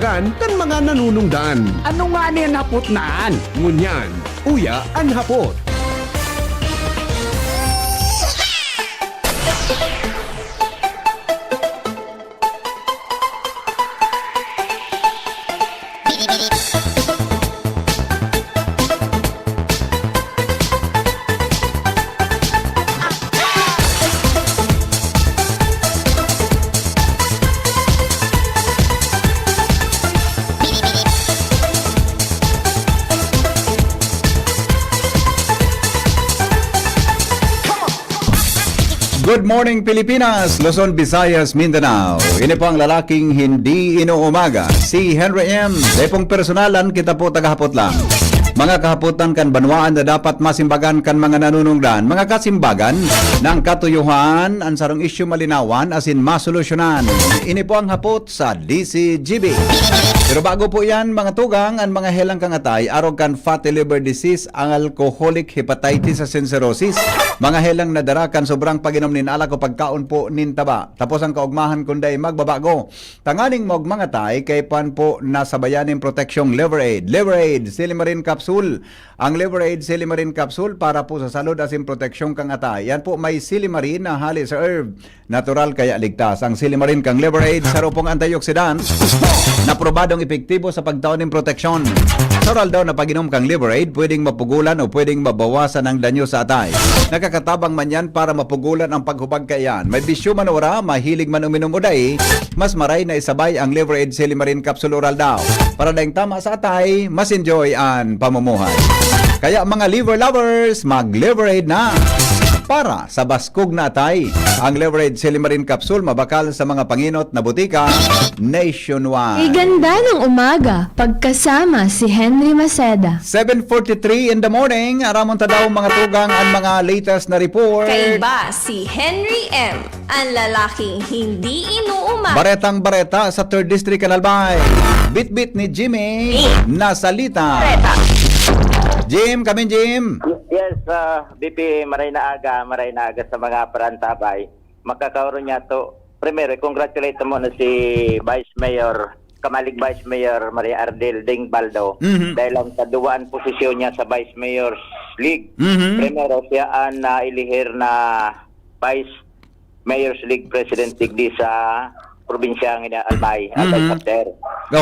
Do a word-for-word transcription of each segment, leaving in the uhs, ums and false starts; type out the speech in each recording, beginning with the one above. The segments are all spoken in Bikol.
kan mga nanunungdan. Ano nga ni an hapot na an? Ngunyan, uya an hapot. Good morning, Pilipinas, Luzon, Visayas, Mindanao. Ini po ang lalaking hindi inuumaga, si Henry M. Dai pong personalan, kita po tagahapot lang. Mga kahapotan kan banwaan na dapat masimbagan kan mga nanunungdan. Mga kasimbagan, ng katuyuhan, ang sarong isyu malinawan asin masolusyonan. Ini po ang hapot sa D C G B. Pero bago po yan, mga tugang, ang mga helang kang atay, arog kan fatty liver disease, alcoholic hepatitis asin cirrhosis, mga helang nadara kan sobrang pag-inom nin alak o pagkaon po nin taba. Tapos ang kaugmahan kun dai magbabago. Tanganing maugmang atay, kaipuhan po na sabayan nin proteksyong Liver Aid. Liver Aid, Silimarin Capsule. Ang Liver Aid Silimarin Capsule para po sa salud asin proteksyon kang atay. Yan po may silimarin na hali sa herb. Natural kaya ligtas. Ang silimarin kang Liver Aid, saro pong antioxidant na probadong epektibo sa pagtao nin proteksyon. Sa oral daw na pag-inom kang Liver Aid, pwedeng mapugulan o pwedeng mabawasan ang danyo sa atay. Nakakatabang man yan para mapugulan ang paghubag kaiyan. May bisyo man o wara, mahilig man uminom o dai, mas maray na isabay ang Liver Aid Silimarin Capsule Oral daw. Para daing tama sa atay, mas enjoy an pamumuhay. Kaya mga liver lovers, mag-Liver Aid na! Para sa baskog na atay, ang Liver Aid Silimarin Capsule mabakal sa mga pangenot na botika nationwide. Iganda ng umaga, pagkasama si Henry Maceda. Seven forty-three in the morning, aramon ta daw mga tugang an mga latest na report. Kaiba si Henry M. Ang lalaking hindi inuuma. Baretang bareta sa Third District kan Albay. Bitbit ni Jimmy Ni. Nasalita. Bareta. Jim, kamin Jim. Yes, ah, B P, maray na aga, maray na aga sa mga parantabay. Makakaoro niya to. Primero, i-congratulate mo na si Vice Mayor, kamalig Vice Mayor Maria Ardel Ding Baldo. Mhm. Dahil ang kaduwaan posisyon niya sa Vice Mayor's League. Mhm. Primero, siya ang nailihir na Vice Mayor's League President digdi sa probinsya ng Albay, Albay Mhm. Chapter.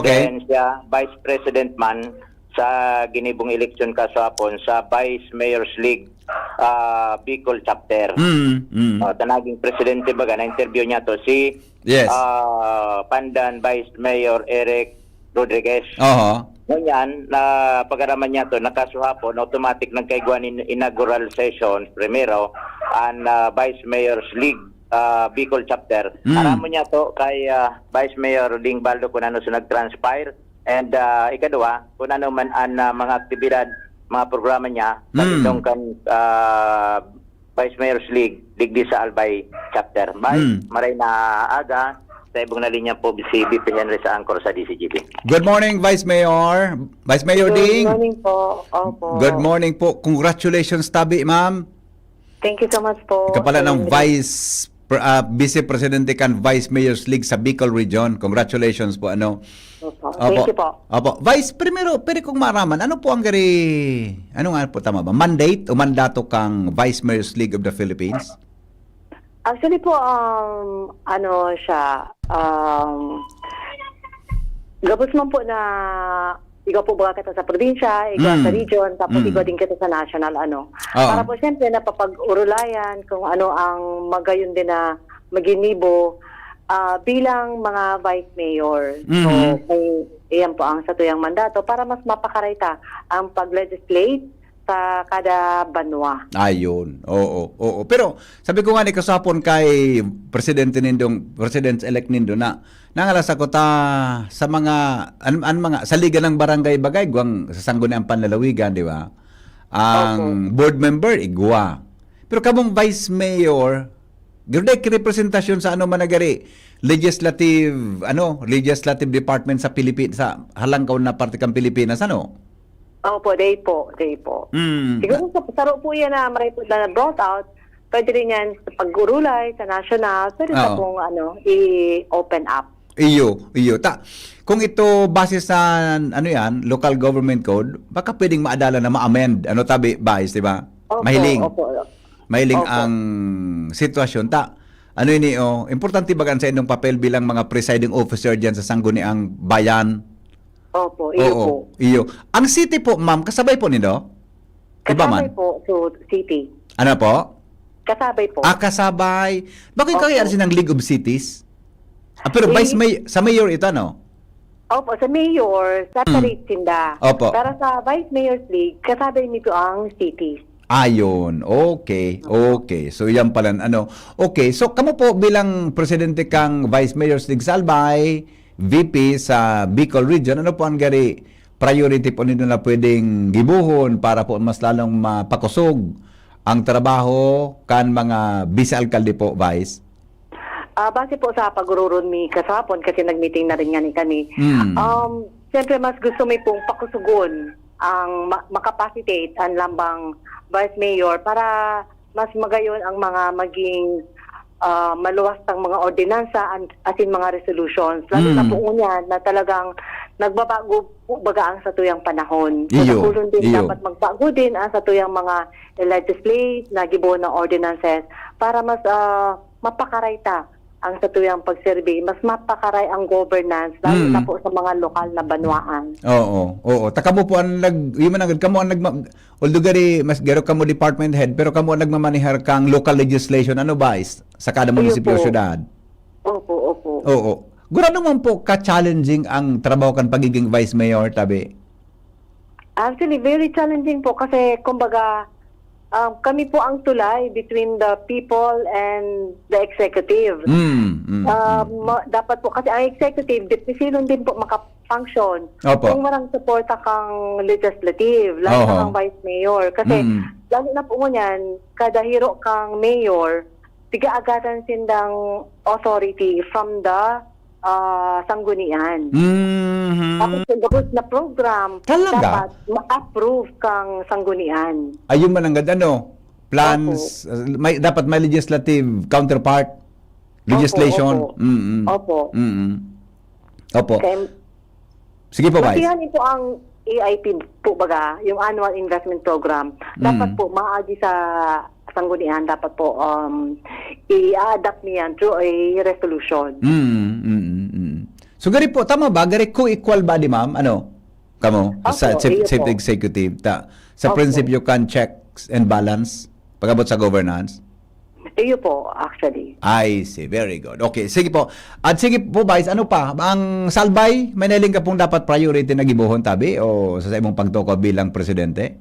Okay. Then siya, Vice President man sa ginibong eleksyon kaswapon sa Vice Mayor's League, ah, Bicol Chapter. Mm, mm. Ah, ta naging presidente baga, na-interview niya to si, Yes. ah, Pandan Vice Mayor Eric Rodriguez. Oho. Ngunyan, na pag-araman niya to, nakasuhapon, automatic nagkaigwa nin inaugural session, primero, an, ah, Vice Mayor's League, ah, Bicol Chapter. Mm. Aramon niya to kay, ah, Vice Mayor Ding Baldo kung ano sa nag-transpire. And, ah, ikaduwa, kung ano man an, ah, mga aktibidad, mga programa niya, Mm. pagindong kan, ah, Vice Mayor's League, digdi sa Albay Chapter. Bye. Mm. Maray na aga, sa ibong na linya po si B P Henry sa Anchor sa D C G B. Good morning, Vice Mayor. Vice Mayor Good Ding. morning po. Opo. Good morning po. Congratulations, tabi, ma'am. Thank you so much po, Kapala ng Sir Vice, Pre-, ah, Vice Presidente kan Vice Mayor's League sa Bicol Region. Congratulations po, ano. Opo. Opo. Thank you po. Opo. Vice, primero, pwede kong maaraman, ano po ang gari, ano nga po, tama ba? Mandate o mandato kang Vice Mayor's League of the Philippines? Actually po, um, ano siya, um, gabos man po na igwa po baga kita sa probinsya, igwa sa Mm. region, tapos Mm. igwa din kita sa national, ano. Oo. Para po, siyempre, napapag-urulayan kung ano ang magayon din na maginibo, ah, bilang mga vice mayor. So, Mhm. may, iyan po ang satuyang mandato para mas mapakaray ta ang pag-legislate sa kada banwa. Ayun. Oo, oo. Pero sabi ko nga ni kasapon kay presidente nindong, president-elect nindo na, nangalas ako ta sa mga, an, an mga, sa Liga ng Barangay bagay, gwang sa Sangguniang Panlalawigan, di ba? Ang Opo. board member, igwa. Pero kamong vice mayor, gurday representasyon sa ano man nagari, legislative, ano, legislative department sa Pilipi-, sa halangkaw na parte kang Pilipinas, ano? Opo, day po, day po. Mm. Siguro sa, saro po yan na maray po na brought out, pwede rin yan sa pag-urulay, sa national, pwede sa Oo. pong, ano, i-open up. Iyo, iyo. Ta, kung ito base sa, ano yan, local government code, baka pwedeng maadalan na ma-amend. Ano tabi, Vice, di ba? Opo, Mahiling. opo. Mahiling Opo. ang sitwasyon. Ta, ano ini, oh, importante baga sa inyong papel bilang mga presiding officer diyan sa Sangguniang Bayan? Opo, iyo Oo, po. iyo. Ang city po, ma'am, kasabay po nindo? Iba Kasabay man? po, so, city. Ano po? Kasabay po. Ah, kasabay. Bakit Opo. kaya sinang League of Cities? Ah, pero Eh, vice may sa mayor ito, ano? Opo, sa mayor, separate Hmm. sinda. Opo. Pero sa Vice Mayor's League, kasabay nito ang cities. Ayun. Okay. Opo. Okay. So, yan pala, ano. Okay. So, kamo po bilang presidente kang Vice Mayor's League Salbay, V P sa Bicol Region, ano po ang gari priority po ninyo na pwedeng gibohon para po mas lalong mapakosog ang trabaho kan mga vice alkalde po, Vice? Ah, base po sa pag-ururun mi kasapon, kasi nag-meeting na rin nga ni kami. Mm. Um, siyempre, mas gusto mi pong pakusugon ang ma-, makapacitate ang lambang vice mayor para mas magayon ang mga maging, ah, maluwas tang mga ordinansa an-, asin mga resolutions. Lalo na Mm. po ngunyan na talagang nagbabago po baga ang satuyang panahon. So, Iyo, dakulon din iyo. dapat magbago din ang satuyang mga legislate na gibohon na ordinances para mas, ah, mapakaray ta ang satuyang pagserbi, mas mapakaray ang governance, lalo na Mm. po sa mga lokal na banwaan. Oo, oo. Ta kamo po ang nag-, yun man ang, kamo ang nagma-, although gari, mas garo kamo department head, pero kamo ang nagmamanehar kang local legislation, ano ba, is, sa kada Iyo munisipyo, po. syudad? Opo, opo. Oo. Gurano man po ka-challenging ang trabaho kan pagiging vice mayor, tabi? Actually, very challenging po kasi, kumbaga, um, kami po ang tulay between the people and the executive. Mm, mm, Ah, mm, mm. ma-, dapat po, kasi ang executive, disiplin din po makafunction Opo. kung walang suporta kang legislative, lalo na Oho. kang vice mayor. Kasi, Mm. lalo na po ngunyan, kada hiro kang mayor, pigaagatan sindang authority from the, ah, sanggunian. Mhm. Tapos, yung gabos na program, Talaga? dapat ma-approve kang sanggunian. Ayun man ang ganda, no? Plans, Opo. uh, may, dapat may legislative counterpart. Opo, Legislation. opo. Mm-mm. Opo. Mm-mm. Opo. Kaya Sige po, Vice. Masihan ito ang A I P po, baga, yung Annual Investment Program. Dapat Mm. po, maagi sa sanggunian, dapat po, um, i-adapt niyan through a resolution. Mm, mm, mm, mm. So, gari po, tama ba? Gari co-equal body, ma'am? Ano? Kamo? Opo, Sa chief, iyo chief po. executive, ta, sa Opo. prinsipyo kan checks and balance, pag-abot sa governance? Iyo po, actually. I see. Very good. Okay. Sige po. At sige po, Vice, ano pa? Ang Salbay, may nahiling ka pong dapat priority na gibohon, tabi? O sa, sa imong pagtukaw bilang presidente?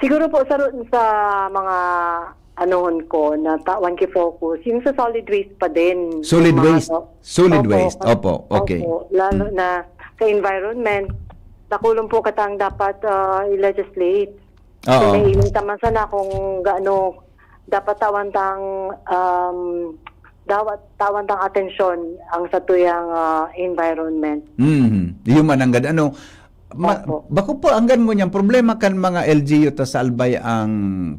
Siguro po, sa, sa mga anohon ko na tawan ki focus, yung sa solid waste pa din. Solid Yung mga waste. to-, Solid Opo, waste. pa-, Opo. Okay. opo. Lalo Mm. na sa environment, nakulong po katang dapat, ah, i-legislate. Oo. Kaya iyon tama sana kung gaano dapat tawan tang, um, dawat, tawan tang atensyon ang satuyang, ah, environment. Mhm. Iyo man ang gad-, ano, ma-, Opo. bako po, ang gan mo niyang problema kan mga L G U ta sa Albay ang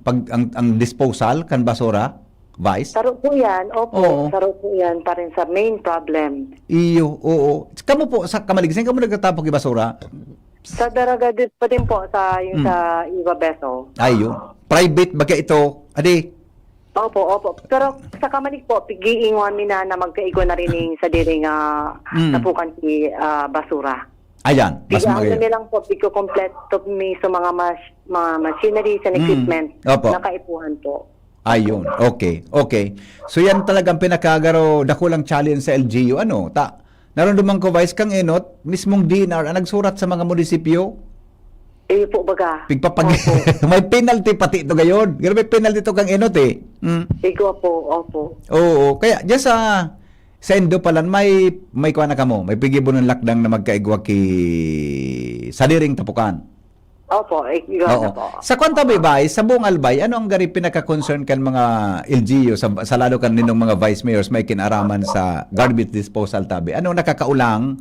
pag-, ang, ang disposal kan basura, Vice? Saro po yan, opo. Oo. Saro po yan pa rin sa main problem. Iyo, oo. Kamo po, sa Kamalig, saan kamo nagtatapok yung basura? Sa Daraga din pa din po, sa, yung Hmm. sa Iwa Beso. Ayo. Private baga ito? Adi? Opo, opo. Pero sa Kamalig po, pigiingon mi na, na magkaigwa na rin yung sa diri nga Hmm. tapukan si, ah, basura. Ayan, mas Pigaan magayon. na nilang po, pigkukumpleto mi sa mga mas-, mga machineries and Hmm. equipment Opo. na kaipuhan po. Ayun, okay, okay. So yan talagang pinakagaro, dakulang challenge sa L G U, ano, ta, naramdaman ko, Vice, kang enot, mismong D N R ang nagsurat sa mga munisipyo. Iyo po, baga. Pigpapag-, Opo. may penalty pati ito gayon. Pero may penalty ito kang enot eh. Mm. Igo po, opo. Oo, kaya dyan sa, sa Indo pa lang, may, may kuha na kamo, may pigibo ng lakdang na magkaigwa ki sadiring tapukan. Opo, eh, yun Oo. na po. Sa kwan tabi ba, sa buong Albay, ano ang gari pinaka-concern kan mga L G U sa, sa lalo kan ninong mga vice mayors may kinaraman sa garbage disposal tabi? Ano nakakaulang?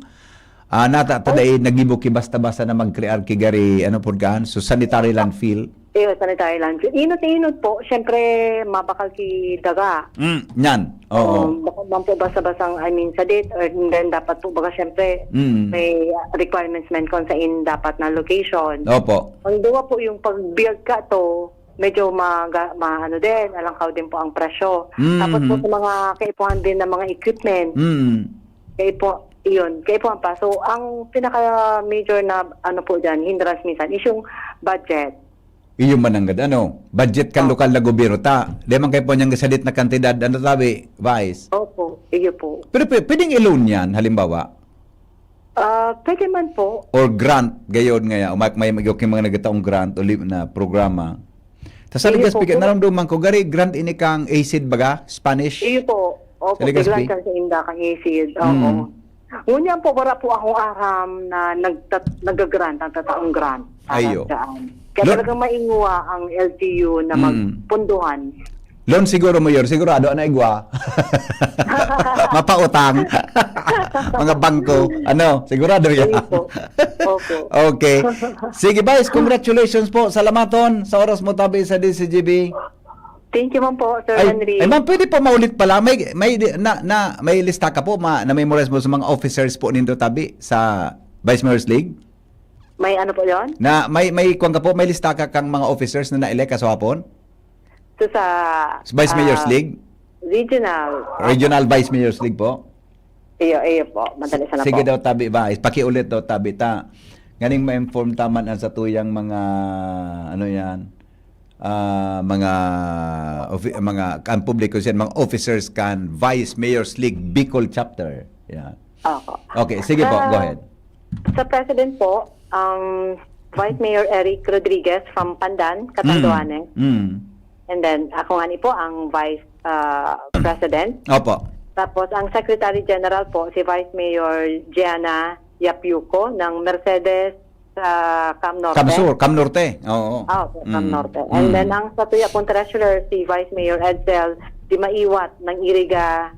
Ah, nata, Oh. taday, nagibo ki basta-basta na magkrear ki gari, ano po kan? So, sanitary landfill? Iyo, sanitary landfill. Inot-inot po, siyempre, mabakal ki daga. Mm, yan. Oo. Um, baka man po basta-bastang, I mean, sadit, or then dapat po baga, siyempre, Mm. may requirements man kung saan dapat na location. Opo. Ang duwa po, yung pag-build ka to, medyo maga-, ma-, ano din, alangkaw din po ang presyo. Mm. Tapos po sa mga kaipuhan din ng mga equipment. Mm. Kaipo-, yun, kaipuhan pa. So, ang pinaka-major na, ano po dyan, hindrance minsan is yung budget. Iyo man nanggad, ano, budget kan Ah. lokal na gobyerno ta. Di man kayo po niyang gasadit na kantidad, ano tabi, Vice? Opo, iyo po. Pero pwe-, pwedeng i-loan yan, halimbawa? Ah, pwede man po. Or grant, gayon nga, o may, may, may mga nagkataong grant o li-, na programa. Tas sa Iyo ligas po, pika, po. naramdaman ko, gari grant ini kang ACED baga, Spanish? Iyo po. Opo, Sa ligas bigla pi? siya sa inda kang ACED. Oo. Mm. Ngunyan po, wala po akong aram na nagtat-, nag-grant, ang tataong grant para Ayo. dyan. Kaya Lo- talagang maingwa ang L T U na Mm. magpunduhan. Loan siguro, Mayor. Sigurado, ano, igwa? Mapautang. Mga bangko. Ano, sigurado yan. Ayun po. Opo. Okay. Sige, Vice, congratulations po. Salamaton sa oras mo tabi sa D C G B. Thank you man po, Sir Ay, Henry. ay, ma'am, pwede po maulit pala. May, may, na, na, may lista ka po, ma, na-memorize mo sa mga officers po nindo tabi sa Vice Mayor's League? May ano po yon? Na, may, may kwan ka po, may lista ka kang mga officers na na-elect ka sa hapon? So, sa, Sa Vice Mayor's ah, League? regional. Regional Vice Mayor's League po? Iyo, iyo po. Madali sana Sige po. daw, tabi ba? Pakiulit daw, tabi ta. Nganing ma-inform ta man ang satuyang mga, ano yan, ah, mga ofi-, mga, ang publiko siya, mga officers kan Vice Mayor's League Bicol Chapter. Yan. Opo. Okay, sige po, Sa, go ahead. sa President po, um, Vice Mayor Eric Rodriguez from Pandan, Catanduanes. Mm. Mm. And then, ako nga ni po ang Vice, ah, President. Opo. Tapos, ang Secretary General po, si Vice Mayor Gianna Yapiuco ng Mercedes sa Cam Norte. Cam Sur, Cam Norte. Oo. Ah, opo, Cam Mm. Norte. And Mm. then, ang satuya pong treasurer, si Vice Mayor Edsel Di Maiwat ng Iriga,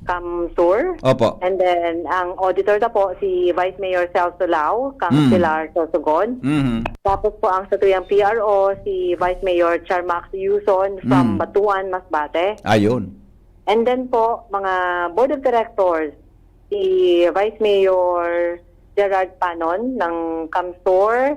Cam Sur. Opo. And then, ang auditor na po, si Vice Mayor Celso Lao, Cam Mm. Pilar, Sorsogon. Mhm. Tapos po, ang satuyang P R O, si Vice Mayor Charmax Yuson from Mm. Batuan, Masbate. Ayun. And then po, mga board of directors, si Vice Mayor Gerard Panon ng Cam Sur,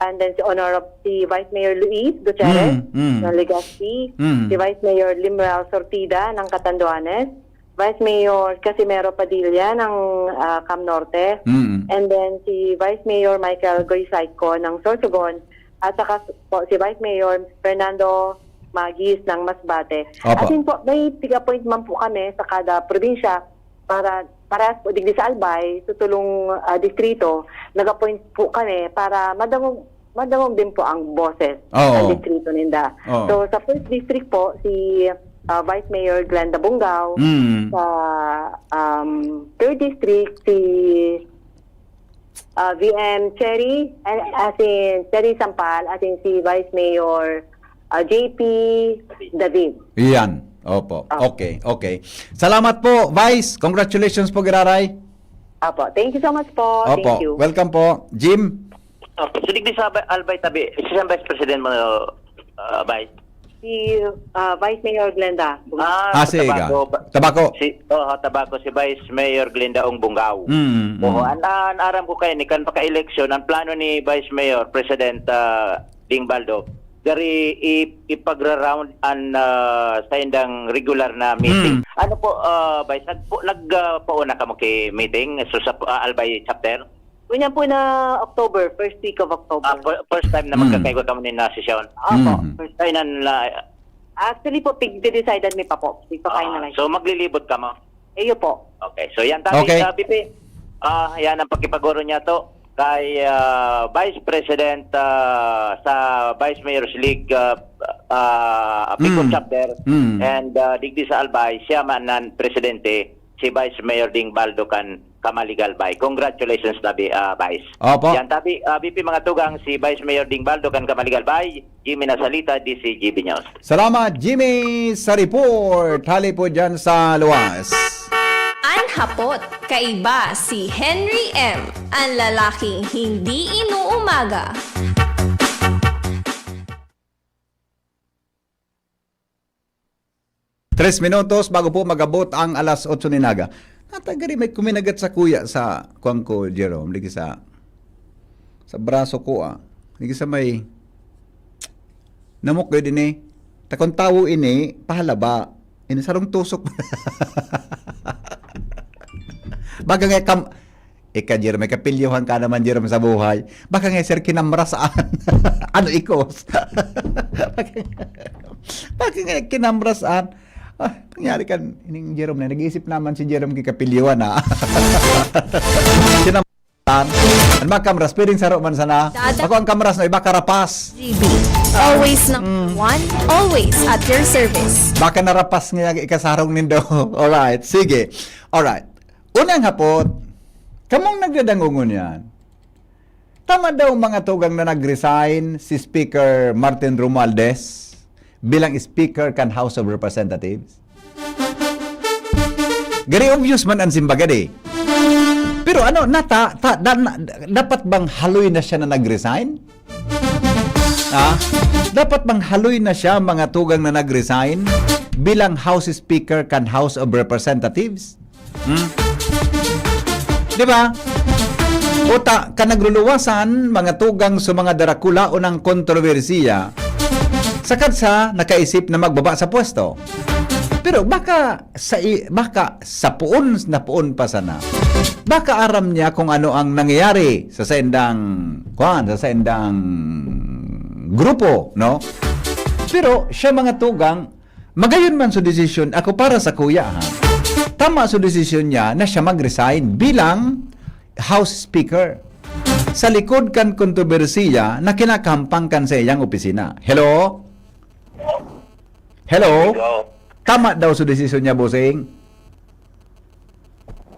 and then si Honor-, si Vice Mayor Luis Gutierrez Mm, mm. ng Legazpi, Mm. si Vice Mayor Limuel Sortida ng Catanduanes, Vice Mayor Casimero Padilla ng, ah, Cam Norte, Mm. and then si Vice Mayor Michael Goysaico ng Sorsogon, at saka po si Vice Mayor Fernando Magis ng Masbate. Opo. As in po, may tig-appoint man po kami sa kada probinsya para parehas po digdi sa Albay, sa tulong, ah, distrito, nag-appoint po kami para madangog, madangog din po ang boses Oo. ng distrito ninda. Oo. So, sa first district po, si, ah, Vice Mayor Glenda Bungao. Mm. Sa, um, third district, si, ah, V M Cherry, eh, as in, Cherry Sampal, as in si Vice Mayor, ah, J P David. Yan. Opo. Oh. Okay, okay. Salamat po, Vice. Congratulations po, giraray. Apo. Thank you so much po. Opo. Thank you. Welcome po. Jim? Opo. So, digdi sa Albay, Albay tabi, si siyang Vice President mo, ah, Vice? Si, ah, Vice Mayor Glenda. Ah, Ah, sa sige, Tabaco, ah. ba-, Tabaco. Si, oh, Tabaco, si Vice Mayor Glenda Ong Bungao. Mm, mm. Oo, an, an aram ko kayo, ni kan paka-eleksyon, ang plano ni Vice Mayor, President, ah, Ding Baldo, gari i-, ipagra-round an, ah, sa indang regular na meeting. Mm. Ano po, ah, Vice, nagpo-, nag, ah, pauna ka mo ki meeting so sa, ah, Albay chapter? Ganyan po na October, first week of October. Ah, fir-, first time na Mm. magkakaigwa kamo nin, ah, sesyon? Opo. Mm. First time. Kailan la- Actually po, pig-decidean mi pa po. Pig pa Ah, finalize. So, maglilibot kamo? Iyo po. Okay. So, yan, tabi, Okay. ah, B P. Ah, yan ang pakipagoro niya to kay, ah, Vice President, ah, sa Vice Mayor's League, ah, ah, Bicol Mm. Chapter, Mm. and, ah, digdi sa Albay, siya man ang presidente, si Vice Mayor Ding Baldo kan Camaligalbay. Congratulations, tabi, ah, Vice. Opo. Yan, tabi, ah, B P, mga tugang, si Vice Mayor Ding Baldo kan Camaligalbay, Jimmy Nasalita, D C G B News. Salamat, Jimmy, sa report. Hali po dyan sa luwas. An hapot, kaiba si Henry M, ang lalaking hindi inuumaga. Tres minutos bago po magabot ang alas otso ni Naga. Natagari may kuminagat sa kuya sa kuwang ko, Jerome. Ligi sa, sa braso ko, ah. Ligi sa may namok yun din eh. Takon tawo ini, pahalaba. Ini sarong tusok. Baga nga kam-, Ika, Jerome, may kapilyohan ka naman, Jerome, sa buhay. Baka nga, sir, kinamrasan. Ano, ikos? Baka nga, baka nga kinamrasan. Ah, nangyari kan, ining Jerome na, nag-iisip naman si Jerome kay kapilyohan, ha? Kinamrasan. Ang mga kamras, pwedeng saro man sana. Dada- Ako ang kamras na iba, karapas. G B. Always number one, always at your service. Baka narapas nga ikasarong nindo. Alright, sige. Alright. Unang hapot, kamong nagdadangongon yan, tama daw mga tugang na nag-resign si Speaker Martin Romualdez bilang Speaker kan House of Representatives? Gari obvious man ang simbagad eh. Pero ano, nata, ta, da, na, dapat bang haloy na siya na nag-resign? Ha? Dapat bang haloy na siya, mga tugang na nag-resign bilang House Speaker kan House of Representatives? Hmm? Di ba? Uta, ka nagluluwasan, mga tugang sa mga darakulaon ng kontrobersiya, sakad sa nakaisip na magbaba sa pwesto. Pero baka sa i-, baka sa poon na poon pa sana, baka aram niya kung ano ang nangyayari sa saindang, kwan, sa saindang grupo, no? Pero siya, mga tugang, magayon man sa desisyon, ako para sa kuya, ha? Tama sa desisyon niya na siya mag-resign bilang House Speaker sa likod kan kontrobersiya na kinakahampang kan sa iyang opisina. Hello? Hello? Ikaw. Tama daw sa desisyon niya, bossing?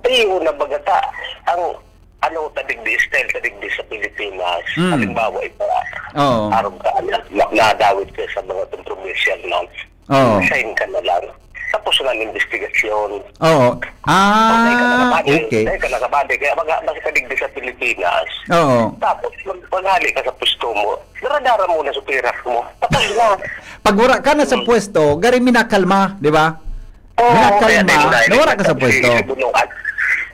Iyo na baga ta, ang ano ta digdi, style ta digdi sa Pilipinas. Mm. Halimbawa, ito, Oo. Arog ka, na, na, nadawit ka sa mga controversial na, Oo. Resign ka na lang. Tapos na ang investigasyon. Oo. Ah, Dahil ka nakabali, okay. Dahil ka nakabali, kaya mag-, mag-, ka digdi sa Pilipinas. Oo. Tapos, mag-, maghali ka sa pwesto mo, dara-dara mo na sa pirak mo. Tapos na. Pag wala ka na sa Mm. pwesto, gari minakalma, di ba? Oo, Minakalma, kaya din, dahil nawala ka sa nagkatapos si pwesto. Bunuan.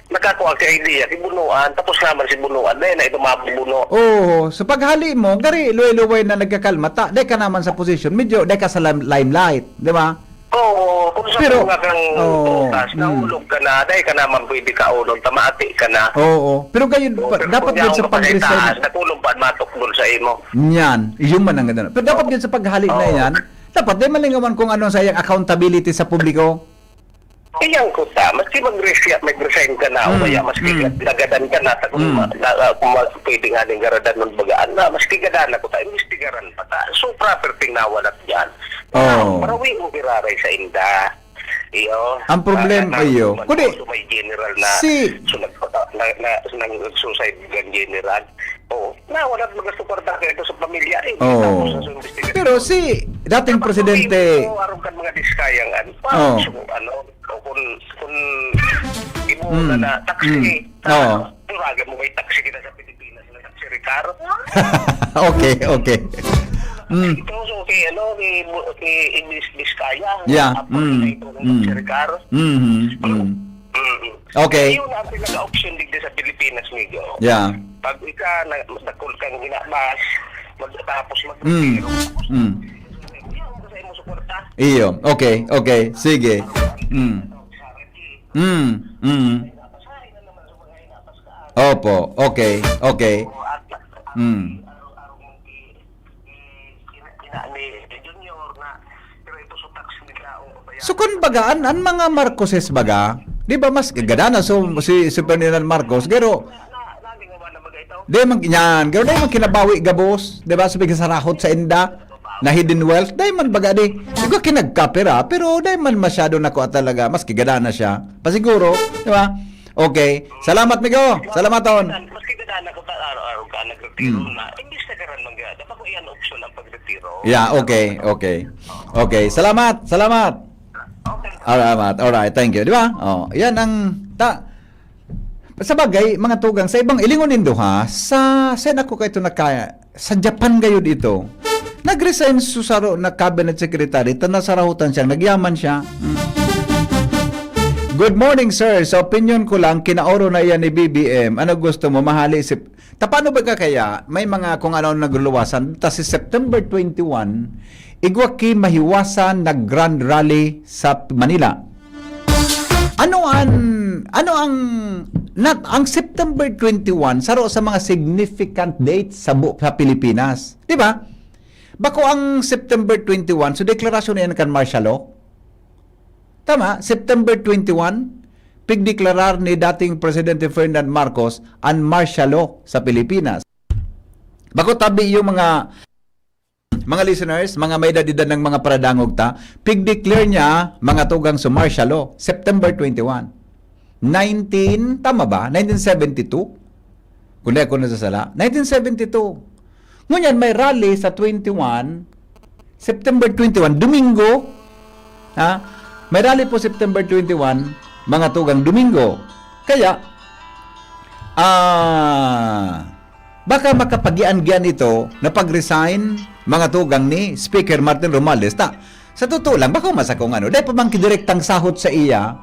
Nakakuha si idea, si Bunuan, tapos naman si Bunuan, dahil na ito mabubuno. Oo, sa paghali mo, gari, luway-luway na nagkakalma, ta, dahil ka naman sa posisyon, medyo, dahil ka sa lime-, limelight, di ba? Oo, kung sa Pero, mga kang oo, butas, mm. nahulog ka na, dahil ka naman pwede ka unon, tamati ka na. Oo, pero gayon, Oo, pa, pero dapat kung gayon sa yaon ka pa sa pag-resign. Itaas, nakulong pa, matukdol sa imo. Yan, yun man ang ganda. Pero dapat Oo. gayon sa paghali na Oo. yan, dapat di malingawan kung ano sa iyang accountability sa publiko. Iyang kuta, maski mag-resign, mag-resign ka na, o Mm, kaya maski mm. nagadan ka na, ta kung Mm. ma-, na, ah, kung ma-, pwede nga ning garadan nun bagaan na, maski gadanan ko ta, imbestigaran pa ta. So, property nawalat dyan. Oo. Marawi mo giraray sa inda. Iyo. Ang problema, Ah, iyo. Kundi, so may general na, si so nagpata-, na, na, nang suicide gun general. Oo. Nawala at magasto kwarta ka ito sa pamilya, eh. Oo. Tapos sa investigasyon. Pero si dating Kapag presidente sabihin mo, arog kan mga diskayang, ano, pa, Oo. so, ano, o kung, kung ibo Mm. na, na taxi, Mm. ah, Oo. turagan mo may taxi kita sa Pilipinas na taxi recar. Okay, okay. Mm. Ito, so, kay, ano, kay Bu-, kay Ibis Vizcaya, Yeah. apo Mm. nila ito ng Mm. taxi recar. Mm-hmm. Mm. Mm. Okay. Yun ang pinaka-option digdi sa Pilipinas, Migo. Yeah. Pag ika na, dakul kang ginabas, magtapos mag Mm. Mm. Yun, sa imo suporta. Iyo. Okay, okay. Sige. Mm. Mm. Mm. Opo. Okay, okay. Mm. So, kun baga, an, an mga Marcoses baga, di ba, mas gada na so, si, si Ferdinand Marcos, pero di man, yan, pero di man kinabawi gabos, di ba, sa pigsarahot sa inda, na hidden wealth, di man baga di, di ko kinagkapira, pero di man masyado na kuha talaga, mas gada na siya. Pasiguro, di ba? Okay. Salamat, Migo. Salamaton. Maski gada na ko ta, araw-araw ka, nagretiro Mm. na. Imbis na karan man gada, bako iyan option ang pagretiro. Yeah, okay, okay. Okay, salamat, salamat. Okay. Salamat. Alright, thank you. Di ba? Oh, yan ang ta-, sa bagay, mga tugang, sa ibang ilingon nindo ha, sa, sa ako kayo nagkaya, sa Japan gayud ito. Nag-resign su saro na cabinet secretary, ta nasarahotan siya, nagyaman siya. Mm. Good morning, sir. Sa opinyon ko lang, kinaoro na iyan ni B B M. Ano gusto mo, mahali si... Ta paano ba ka kaya? May mga kung ano ang nagluluwasan. Ta si September twenty-one, igwa ki mahiwasan na grand rally sa Manila. Ano an, ano ang, not, ang September twenty-one, saro sa mga significant dates sa bu-, sa Pilipinas. Di ba? Bako ang September twenty-one, so deklarasyon na yan kan martial law. Tama, September twenty-one, pigdeklarar ni dating Presidente Ferdinand Marcos an martial law sa Pilipinas. Bako tabi yung mga, mga listeners, mga may edad-edad ng mga paradangog ta, pigdeclare niya mga tugang sa martial law, September twenty-one. Nineteen, tama ba? Nineteen seventy-two? Kung di ako nasasala, nineteen seventy-two. Ngunyan, may rally sa twenty-one, September twenty-one, Domingo. Ha? May rally po September twenty-one, mga tugang Domingo. Kaya, ah, baka makapagian-gian ito na pag-resign, mga tugang ni Speaker Martin Romualdez. Ta, sa totoo lang, baka masa kung ano, dahil pa bang direktang sahot sa iya,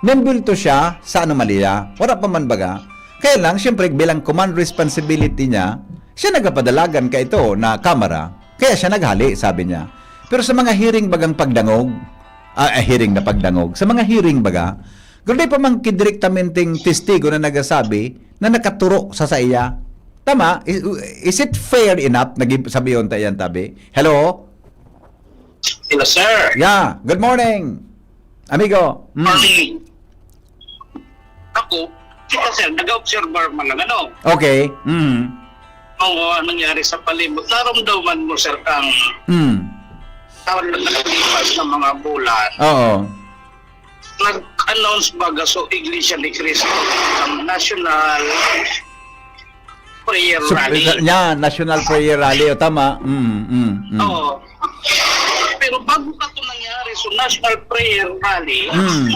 nembulto siya sa anomalya. Wala pa man baga. Kaya lang, siyempre, bilang command responsibility niya, siya nagpapadalagan ka ito na kamara. Kaya siya naghali, sabi niya. Pero sa mga hearing bagang pagdangog, ah, ah, hearing na pagdangog, sa mga hearing baga, grabe pa man kidiriktamenting testigo na nagsasabi na nakaturo sa saiya. Tama? Is, is it fair enough? Nag-, sabi yun, tayan tabi. Hello? Hello, sir. Yeah, good morning, amigo. Mm. Morning. Ako, kita, sir, nag-observer man lang, ano? Okay. Mm. Ang uh, nangyari sa palibot, naramdaman mo, sir, kang Mm. sa nakalipas na mga bulan, Oo. nag-announce baga so Iglesia ni Cristo ang national prayer So, rally. Yeah, National Prayer Rally. O, tama. Mm, mm, mm. Oo. Pero bago pa ito nangyari, so National Prayer Rally, Mm.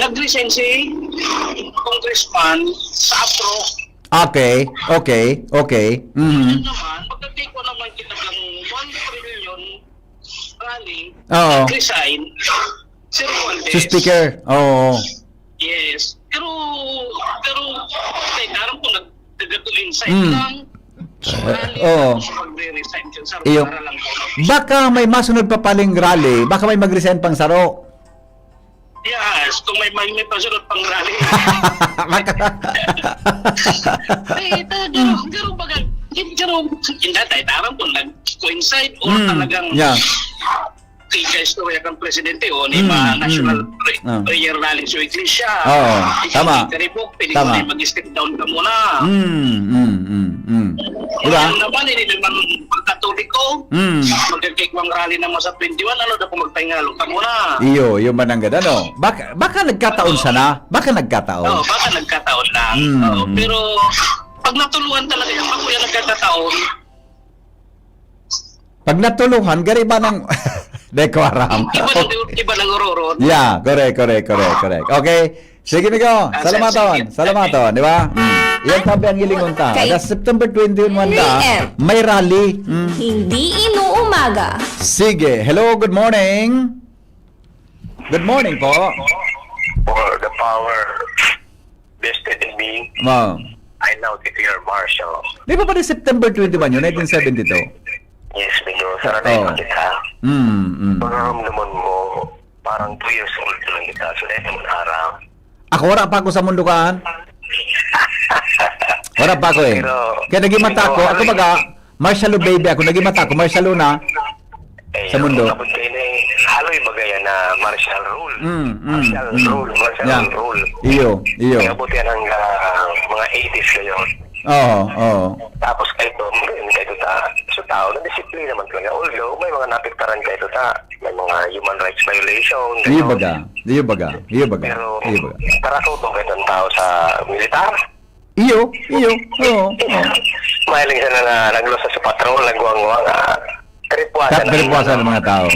nag-resign si Congressman sa APRO. Okay, okay, okay. Mm. Naman, magkakiko naman kita ng one trillion rally, Oo. resign, si Romualdez. Si Speaker. Oo. Yes. Pero, pero, okay, tarang po, nag-, nag-coincide Mm. lang. Rally, Oo. Tapos magre-resign siya sa Iyo. Para lang po. Baka may masunod pa paling rally, baka may mag-resign pang saro. Yes, kung may, may, may pasunod pang rally. Baka... Eh, ito, pero, pero baga, pero, hindi tayo, tarang po, nag-coincide or Mm, talagang yeah. Kay istorya kang presidente o ni Mm, mga national mm. pre- Ah. prayer rally sa iglesia. Oo, Ikaw, tama. Kay Rebo, pwede Tama. mo na mag-step down ka muna. Mm, mm, mm, mm. Diba? Yan naman, hindi naman pagkatoliko. Mm. Magkagigwang rally naman sa twenty-one, ano na kung magpahingalog ka muna? Iyo, iyo man ang ganda, no? Baka, baka nagkataon sana. Baka Oo, nagkataon. Baka nagkataon lang. Mm. Oo, pero pag natuluan talaga yung ako yung nagkakataon, Pag natuluhan, gari ba ng... Di ko aram. Iba ng, iba ng ororo. Yeah, correct, correct, correct, correct. Okay. Sige, amigo. Ah, Salamaton. sige. Salamaton, di ba? Mm. Yan tabi ang hilingon ta. Kay- Ada September twenty-one man da, A M. may rally. Mm. Hindi inuumaga. Sige. Hello, good morning. Good morning po. For the power vested in me, Wow. I now declare martial. Di ba pala September twenty-one yun, nineteen seventy-two? Yes, medyo saranay Oo. pa kita. Mm, mm. Mararamdaman mo, parang two years old pa lang kita. So, dahil naman harap. Ako, wala pa ako sa mundo kaan. Wala pa ako eh. Pero, Kaya naging mata ko, pero ako baga, martial law baby ako, naging mata ko, martial law na. Eh, Sa mundo. Kapag kayo na eh, haloy bagay na martial rule. Mm, mm, martial mm. rule, martial Yeah. rule. Iyo, iyo. Kaya buti yan hanggang mga eighties kayo. Oo, oo. Tapos kayo, ngayon kayo ta, sa tao, nadisiplina naman talaga. Although, may mga napiktaran kayo ta, may mga human rights violation. Iyo ganyan. baga, iyo baga, iyo baga, Pero, iyo baga. Para ko, kung kayo tao sa militar, Iyo, iyo, oo, oo. Mahiling siya na, na nagluwas sa patrol, nagwangwang, ah, tripwasan Tripwasan ng mga tao.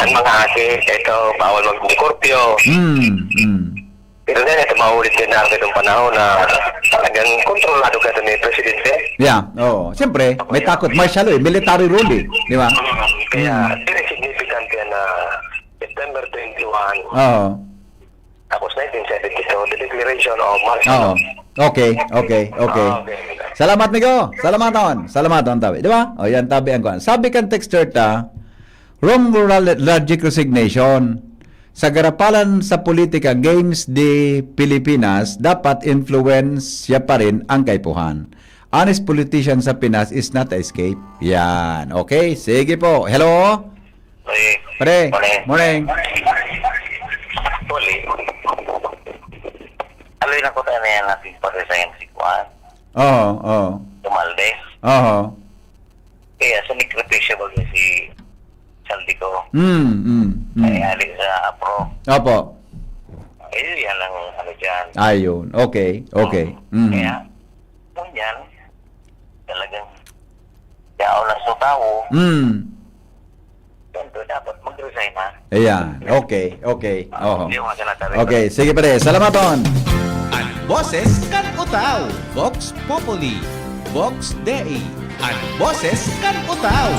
Ang mga aki, ito, bawal mag-curfew. Mm, mm. Pero na, ito, maulit din na ang ganung panahon na talagang kontrolado ka ni Presidente. Yeah, oo. Siyempre, may takot. Martial law eh. Military rule eh. Di ba? Mm, kaya, Mm. very significant yan na September twenty-one. Oo. Tapos nineteen seventy-two, the declaration of martial Oo. law. Okay, okay, okay. Ah, okay. Salamat, migo. Salamaton. Salamaton, tabi. Di ba? O, yan, tabi ang kuwan. Sabi kan texter ta, wrong moral logic resignation. Sa garapalan sa politika games de Pilipinas, dapat influensya pa rin ang kaipuhan. Honest politician sa Pinas is not a escape. Yan. Okay? Sige po. Hello? Pre. Pre. Morning. Morning. Actually, aloy na ko tayo na yan natin pag-resign si Juan. Oo, oo. Romualdez. Oo. Kaya sa sakripisyo ba si Saldico? Mm, mm, mm. Ay, ali sa APRO. Opo. Ayun, yan ang ano dyan. Ayun. Okay, okay. Mm. Mm. Kaya, kung yan, talagang yaon lang sa tao. Mm. Ganito dapat mag-resign, ha? Ayan. Okay, okay. Ah, Oho. hindi ko nga sinasabi. Okay, sige, pare. Salamaton. An boses kan Utao. Vox Populi. Vox Dei. An boses kan Utao.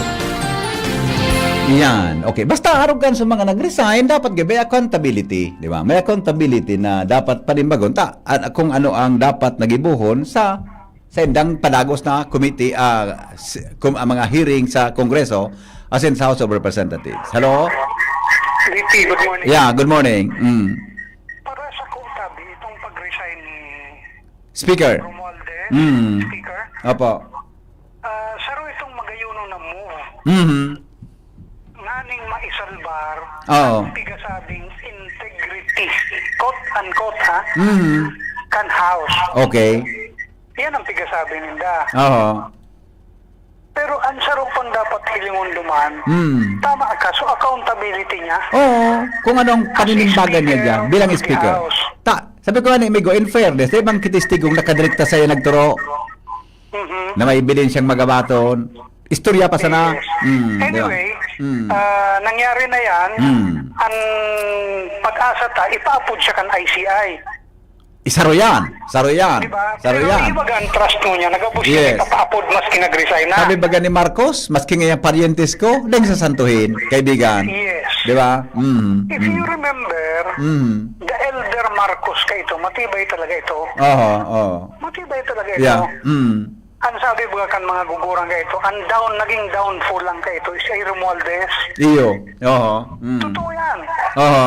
Yan. Okay. Basta arog kan sa mga nag-resign, dapat may accountability, di ba? May accountability na dapat panimbagon ta, an-, kung ano ang dapat nagibuhon sa sa indang padagos na committee, ah, s-, kum-, ah, mga hearing sa Kongreso, as in sa House of Representatives. Hello? V P, good morning. Yeah, good morning. Mm. Para sa ko, tabi, itong pag-resign ni Speaker. Romualdez, Mm. Speaker, Opo. ah, saro itong magayuno na move. Mhm. Nganing maisalbar Oo. ang pigasabing integrity, quote unquote, ha? Mhm. Kan House. Okay. Yan ang pigasabi ninda. Oo. Pero ang saro pang dapat hilingon duman, Hmm. tama ka, so accountability niya. Oo, kung anong As a paninimbala niya speaker dyan, bilang of the speaker. House. Ta, sabi ko nga ni Migo, in fairness, dahil bang kitistigong nakadirekta sa'yo nagturo Mhm. na may ebidensyang magabaton, istorya pa sana. Yes. Hmm, di ba? Anyway, Hmm. ah, nangyari na yan, Hmm. ang pag-asa ta, ipaapod siya kan I C I. Isaro yan. Saro yan. Di ba? Saro Pero yan. Ibaga ang trust mo niya, nagabos siya, Yes. ipapaapod, maski nag-resign na. Sabi baga ni Marcos, "Maski ngayang paryentes ko, dahil sa santuhin, kaibigan." Yes. Di ba? Mm, If mm. you remember, Mm. the elder Marcos ka ito, matibay talaga ito. Oho, oho. Matibay talaga ito. Yeah. Mm. Ang sabi baga kan mga gugurang ka ito, ang down, naging downfall lang ka ito, is ay Romualdez. Iyo. Oho. Mm. Totoo yan. Oho.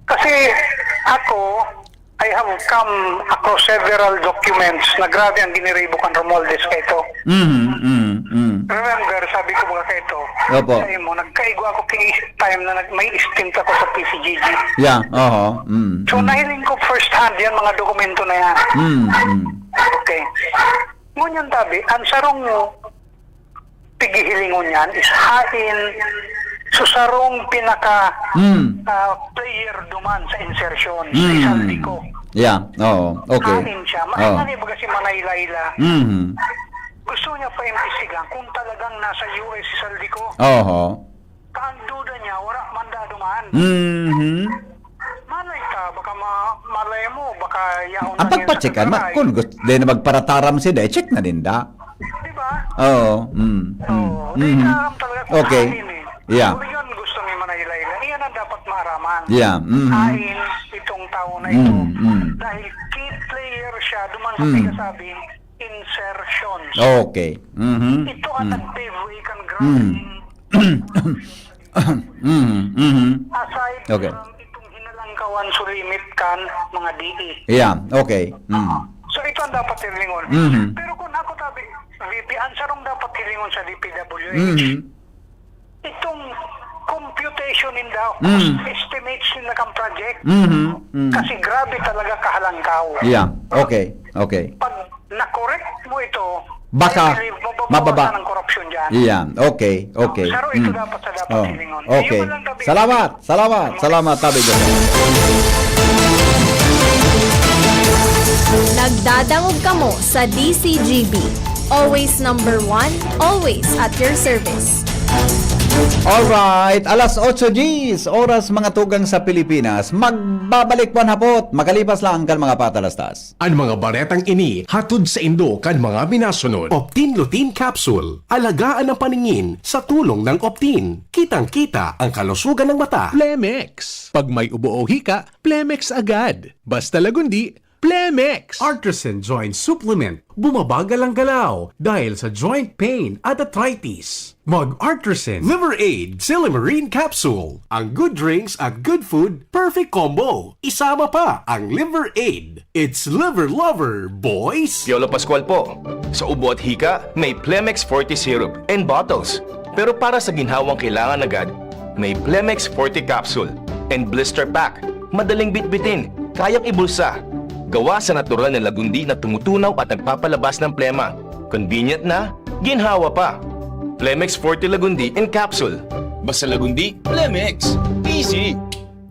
Kasi ako, I have come across several documents na grabe ang giniribo kan Romualdez ka ito. Mhm, mhm, mhm. Remember, sabi ko baga ka ito, Opo. sa imo, nagkaigwa ako kay time na nag-, may stint ako sa P C G G. Yeah, oho. Mm, So, mm. nahiling ko first hand yan, mga dokumento na yan. Mm, mm. Okay. Ngunyan, tabi, ang sarong pighihilingon niyan is hain so sarong pinaka, Hmm. ah, player duman sa insertion, sa Hmm. Isaldico. Yeah, oo. Okay. Hain siya. Oo. Maingani baga si Manay Laila. Mhm. Gusto niya paimbestigahan kung talagang nasa U S si Saldico. Oho. Ang duda niya, wala man da duman. Mhm. Malay ka, baka ma-, malay mo, baka yaon Ang lang yan sa pagpachekan, ma-, kagagay. Kung gusto din na magparataram sila, i-check na din da. Di ba? Oo, mm, mm, Oo, mm. Di ka alam talaga kung Okay. saan eh. Yeah. Kung yun gusto ni Manay Laila, iyan ang dapat maaraman. Yeah, mhm. Hain itong tao na ito. Mm, mm. Dahil key player siya, duman sa Mm. pinasabing insertions. Okay. Mhm. Ito ang Mm. nag-pave way kan Mm. grabing Mhm, mhm. Aside Okay. from itong hinalangkawan sulimit kan mga D E. Yeah, okay. Mm. So, ito ang dapat hilingon. Mhm. Pero kung ako tabi, V P, ang sarong dapat hilingon sa D P W H, Mhm. itong computation ninda, Mm. estimates ninda kan project. Mhm, mm. Kasi grabe talaga kahalangkaw. Yeah, okay, okay. Pag na-correct mo ito, Baka I believe, mababawasan mababa. ang korupsyon dyan. Iyan. Okay, okay. Saro ito Mm. dapat sa dapat Oh, hilingon. okay. Ayun lang, tabi. Salamat, salamat, salamat, tabi ko. Nagdadangog kamo sa D C G B. Always number one, always at your service. Alright, alas otso diyes, oras mga tugang sa Pilipinas. Magbabalik po an hapot, makalipas lang kan mga patalastas. An mga baretang ini hatod saindo kan mga minasunod. Optin Lutein Capsule. Alagaan ang paningin sa tulong ng Optin. Kitang-kita ang kalusugan ng mata. Plemex. Pag may ubo o hika, Plemex agad. Basta Lagundi, Plemex. Artisan Joint Supplement. Bumabagal ang galaw dahil sa joint pain at arthritis. Mag Artisan Liver Aid Silimarin Capsule. Ang good drinks at good food, perfect combo. Isama pa ang Liver Aid. It's Liver Lover, boys! Piolo Pascual po. Sa ubo at hika, may Plemex Forte Syrup and bottles. Pero para sa ginhawang kailangan agad, may Plemex Forte Capsule and Blister Pack. Madaling bitbitin, kayang ibulsa. Gawa sa natural na lagundi na tumutunaw at nagpapalabas ng plema. Convenient na, ginhawa pa. Plemex Forte Lagundi in Capsule. Basta Lagundi, Plemex. Easy!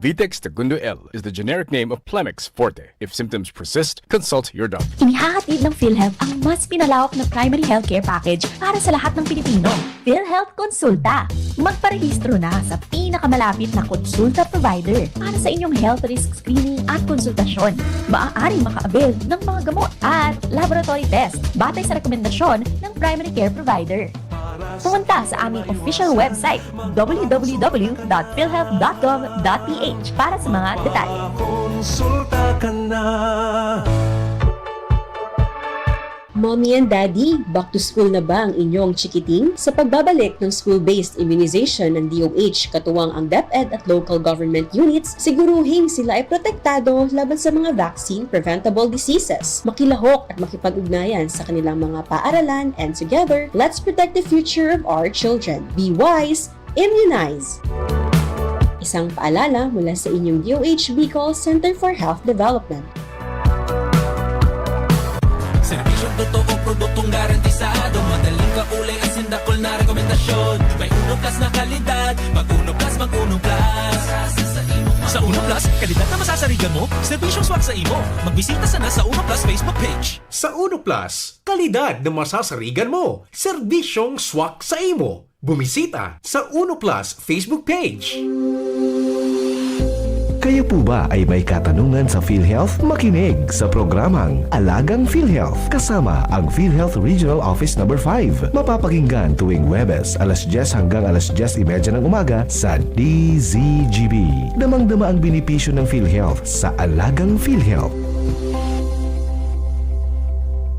Vitex Segundo L is the generic name of Plemex Forte. If symptoms persist, consult your doctor. Inihahatid ng PhilHealth ang mas pinalawak na primary healthcare package para sa lahat ng Pilipino. PhilHealth Konsulta. Magparehistro na sa pinakamalapit na konsulta provider para sa inyong health risk screening at konsultasyon. Maaaring maka-avail ng mga gamot at laboratory test batay sa rekomendasyon ng primary care provider. Pumunta sa aming official website, w w w dot philhealth dot gov dot p h, para sa mga detalye. Konsulta ka na. Mommy and Daddy, back to school na ba ang inyong chikiting? Sa pagbabalik ng school-based immunization ng D O H, katuwang ang DepEd at local government units, siguruhing sila ay protektado laban sa mga vaccine-preventable diseases. Makilahok at makipag-ugnayan sa kanilang mga paaralan, and together, let's protect the future of our children. Be wise, immunize! Isang paalala mula sa inyong D O H Bicol Center for Health Development. Serbisyong totoo, produktong garantisado, madaling kaulay, asin dakul na rekomendasyon. May Uno Plus na kalidad, mag Uno Plus, mag Uno Plus. Sa Uno Plus, kalidad na masasarigan mo, serbisyong swak sa imo. Magbisita sana sa Uno Plus Facebook page. Sa Uno Plus, kalidad na masasarigan mo, serbisyong swak sa imo. Bumisita sa Uno Plus Facebook page. Kayo po ba ay may katanungan sa PhilHealth? Makinig sa programang Alagang PhilHealth kasama ang PhilHealth Regional Office Number five. Mapapakinggan tuwing Huwebes, alas dyes hanggang alas dyes y media ng umaga sa D Z G B. Damang-dama ang benepisyo ng PhilHealth sa Alagang PhilHealth.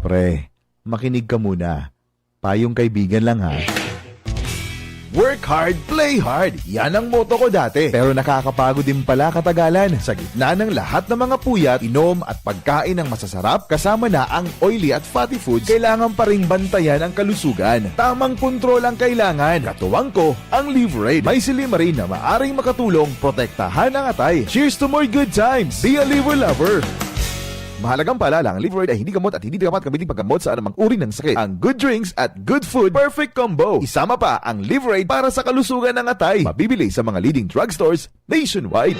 Pre, makinig ka muna. Payong kaibigan lang, ha. Work hard, play hard. Yan ang motto ko dati. Pero nakakapagod din pala katagalan. Sa gitna ng lahat ng mga puyat, inom at pagkain ng masasarap, kasama na ang oily at fatty foods, kailangan pa ring bantayan ang kalusugan. Tamang kontrol ang kailangan. Katuwang ko, ang Liverade. May silymarin na maaring makatulong protektahan ang atay. Cheers to more good times! Be a Liver Lover! Mahalagang paalala, ang Liverade ay hindi gamot at hindi dapat gamitin paggamot sa anumang uri ng sakit. Ang good drinks at good food, perfect combo. Isama pa ang Liverade para sa kalusugan ng atay. Mabibili sa mga leading drugstores nationwide.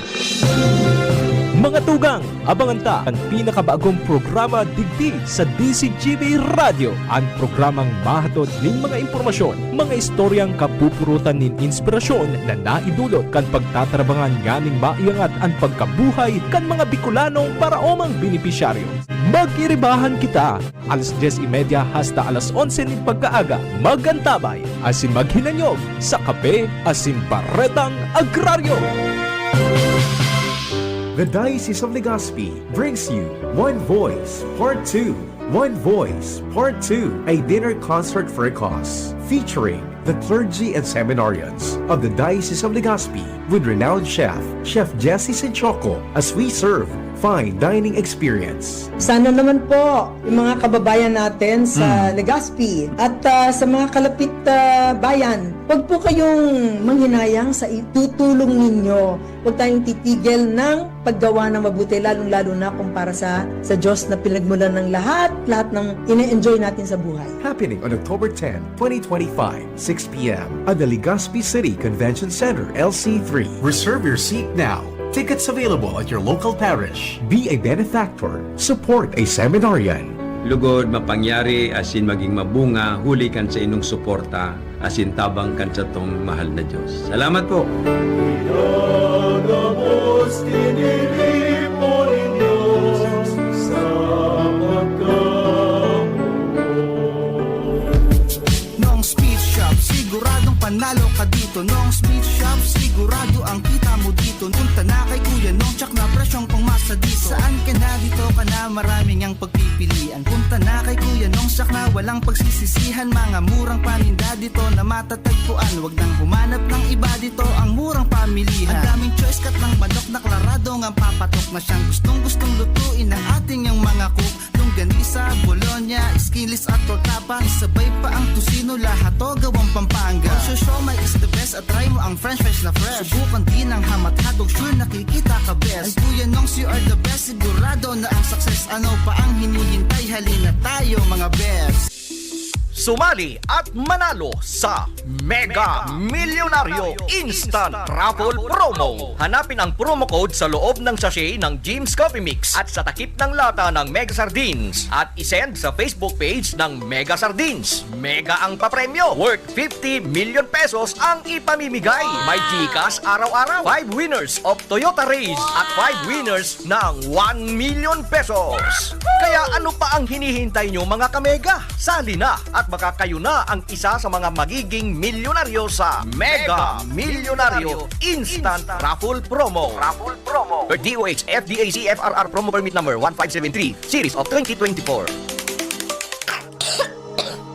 Mga tugang, abangan ta an pinakabagong programa digdi sa D Z G B Radyo, an programang mahatod nin mga impormasyon, mga istoryang kapupurutan nin inspirasyon na naidulot kan pagtatarabangan nganing maiangat an pagkabuhay kan mga Bicolanong paraomang benepisyaryo. Mag-iribahan kita, alas dyes y media hasta alas onse nin pagkaaga. Mag-antabay asin maghinanyog sa Kape asin Baretang Agraryo. The Diocese of Legazpi brings you One Voice Part two. One Voice Part two, a dinner concert for a cause, featuring the clergy and seminarians of the Diocese of Legazpi with renowned chef, Chef Jesse Sinchoco, as we serve fine dining experience. Sana naman po, yung mga kababayan natin sa Hmm. Legazpi at, ah, sa mga kalapit, ah, bayan, wag po kayong manghinayang sa itutulong ninyo. Wag tayong titigil ng paggawa ng mabuti, lalong-lalo na kung para sa, sa Diyos na pinagmulan ng lahat, lahat ng ine-enjoy natin sa buhay. Happening on October ten, twenty twenty-five, six p m at the Legazpi City Convention Center, L C three. Reserve your seat now. Tickets available at your local parish. Be a benefactor. Support a seminarian. lugod mapangyari asin magin mabunga huli kan saindong suporta asin tabang kan satong mahal na Dios. Salamat po! Pinagabos, tiniripo nin Diyos sa pagkamoot. Nong's Meat Shop, siguradong panalo ka dito. Nong's Meat Shop, sigurado ang kita mo dito. Punta na kay Kuya Nong, tsak na presyong pangmasa dito. Saan ka na, dito ka na, maraming ang pagpipilian. Punta na kay Kuya Nong, tsak na walang pagsisisihan. Mga murang paninda dito na matatagpuan. Wag nang humanap ng iba dito, ang murang pamilihan. Ang daming choice, kat ng manok na klarado ngang papatok na siyang gustong-gustong lutuin ng ating yang mga cook. Longganisa, bologna, skinless at torta pa. Isabay pa ang tocino, lahat to gawang Pampanga. Ang siomai is the best at try mo ang french fries na fresh. Subukan din ang hamat hotdog, sure nakikita ka best. Ang Kuya Nongs, you are the best, sigurado na ang success. Ano pa ang hinihintay? Halina tayo, mga best! Sumali at manalo sa Mega Milyonaryo Instant Raffle Promo. Hanapin ang promo code sa loob ng sachet ng Jim's Coffee Mix at sa takip ng lata ng Mega Sardines at isend sa Facebook page ng Mega Sardines. Mega ang papremyo, worth fifty million pesos ang ipamimigay. May GCash araw-araw, five winners of Toyota Raize at five winners ng one million pesos. Kaya ano pa ang hinihintay nyo, mga kamega? Sali na at baka kayo na ang isa sa mga magiging milyonaryo sa Mega Milyonaryo Instant Raffle Promo. Raffle Promo. Per D O H F D A C F R R Promo Permit Number one five seven three, Series of twenty twenty-four.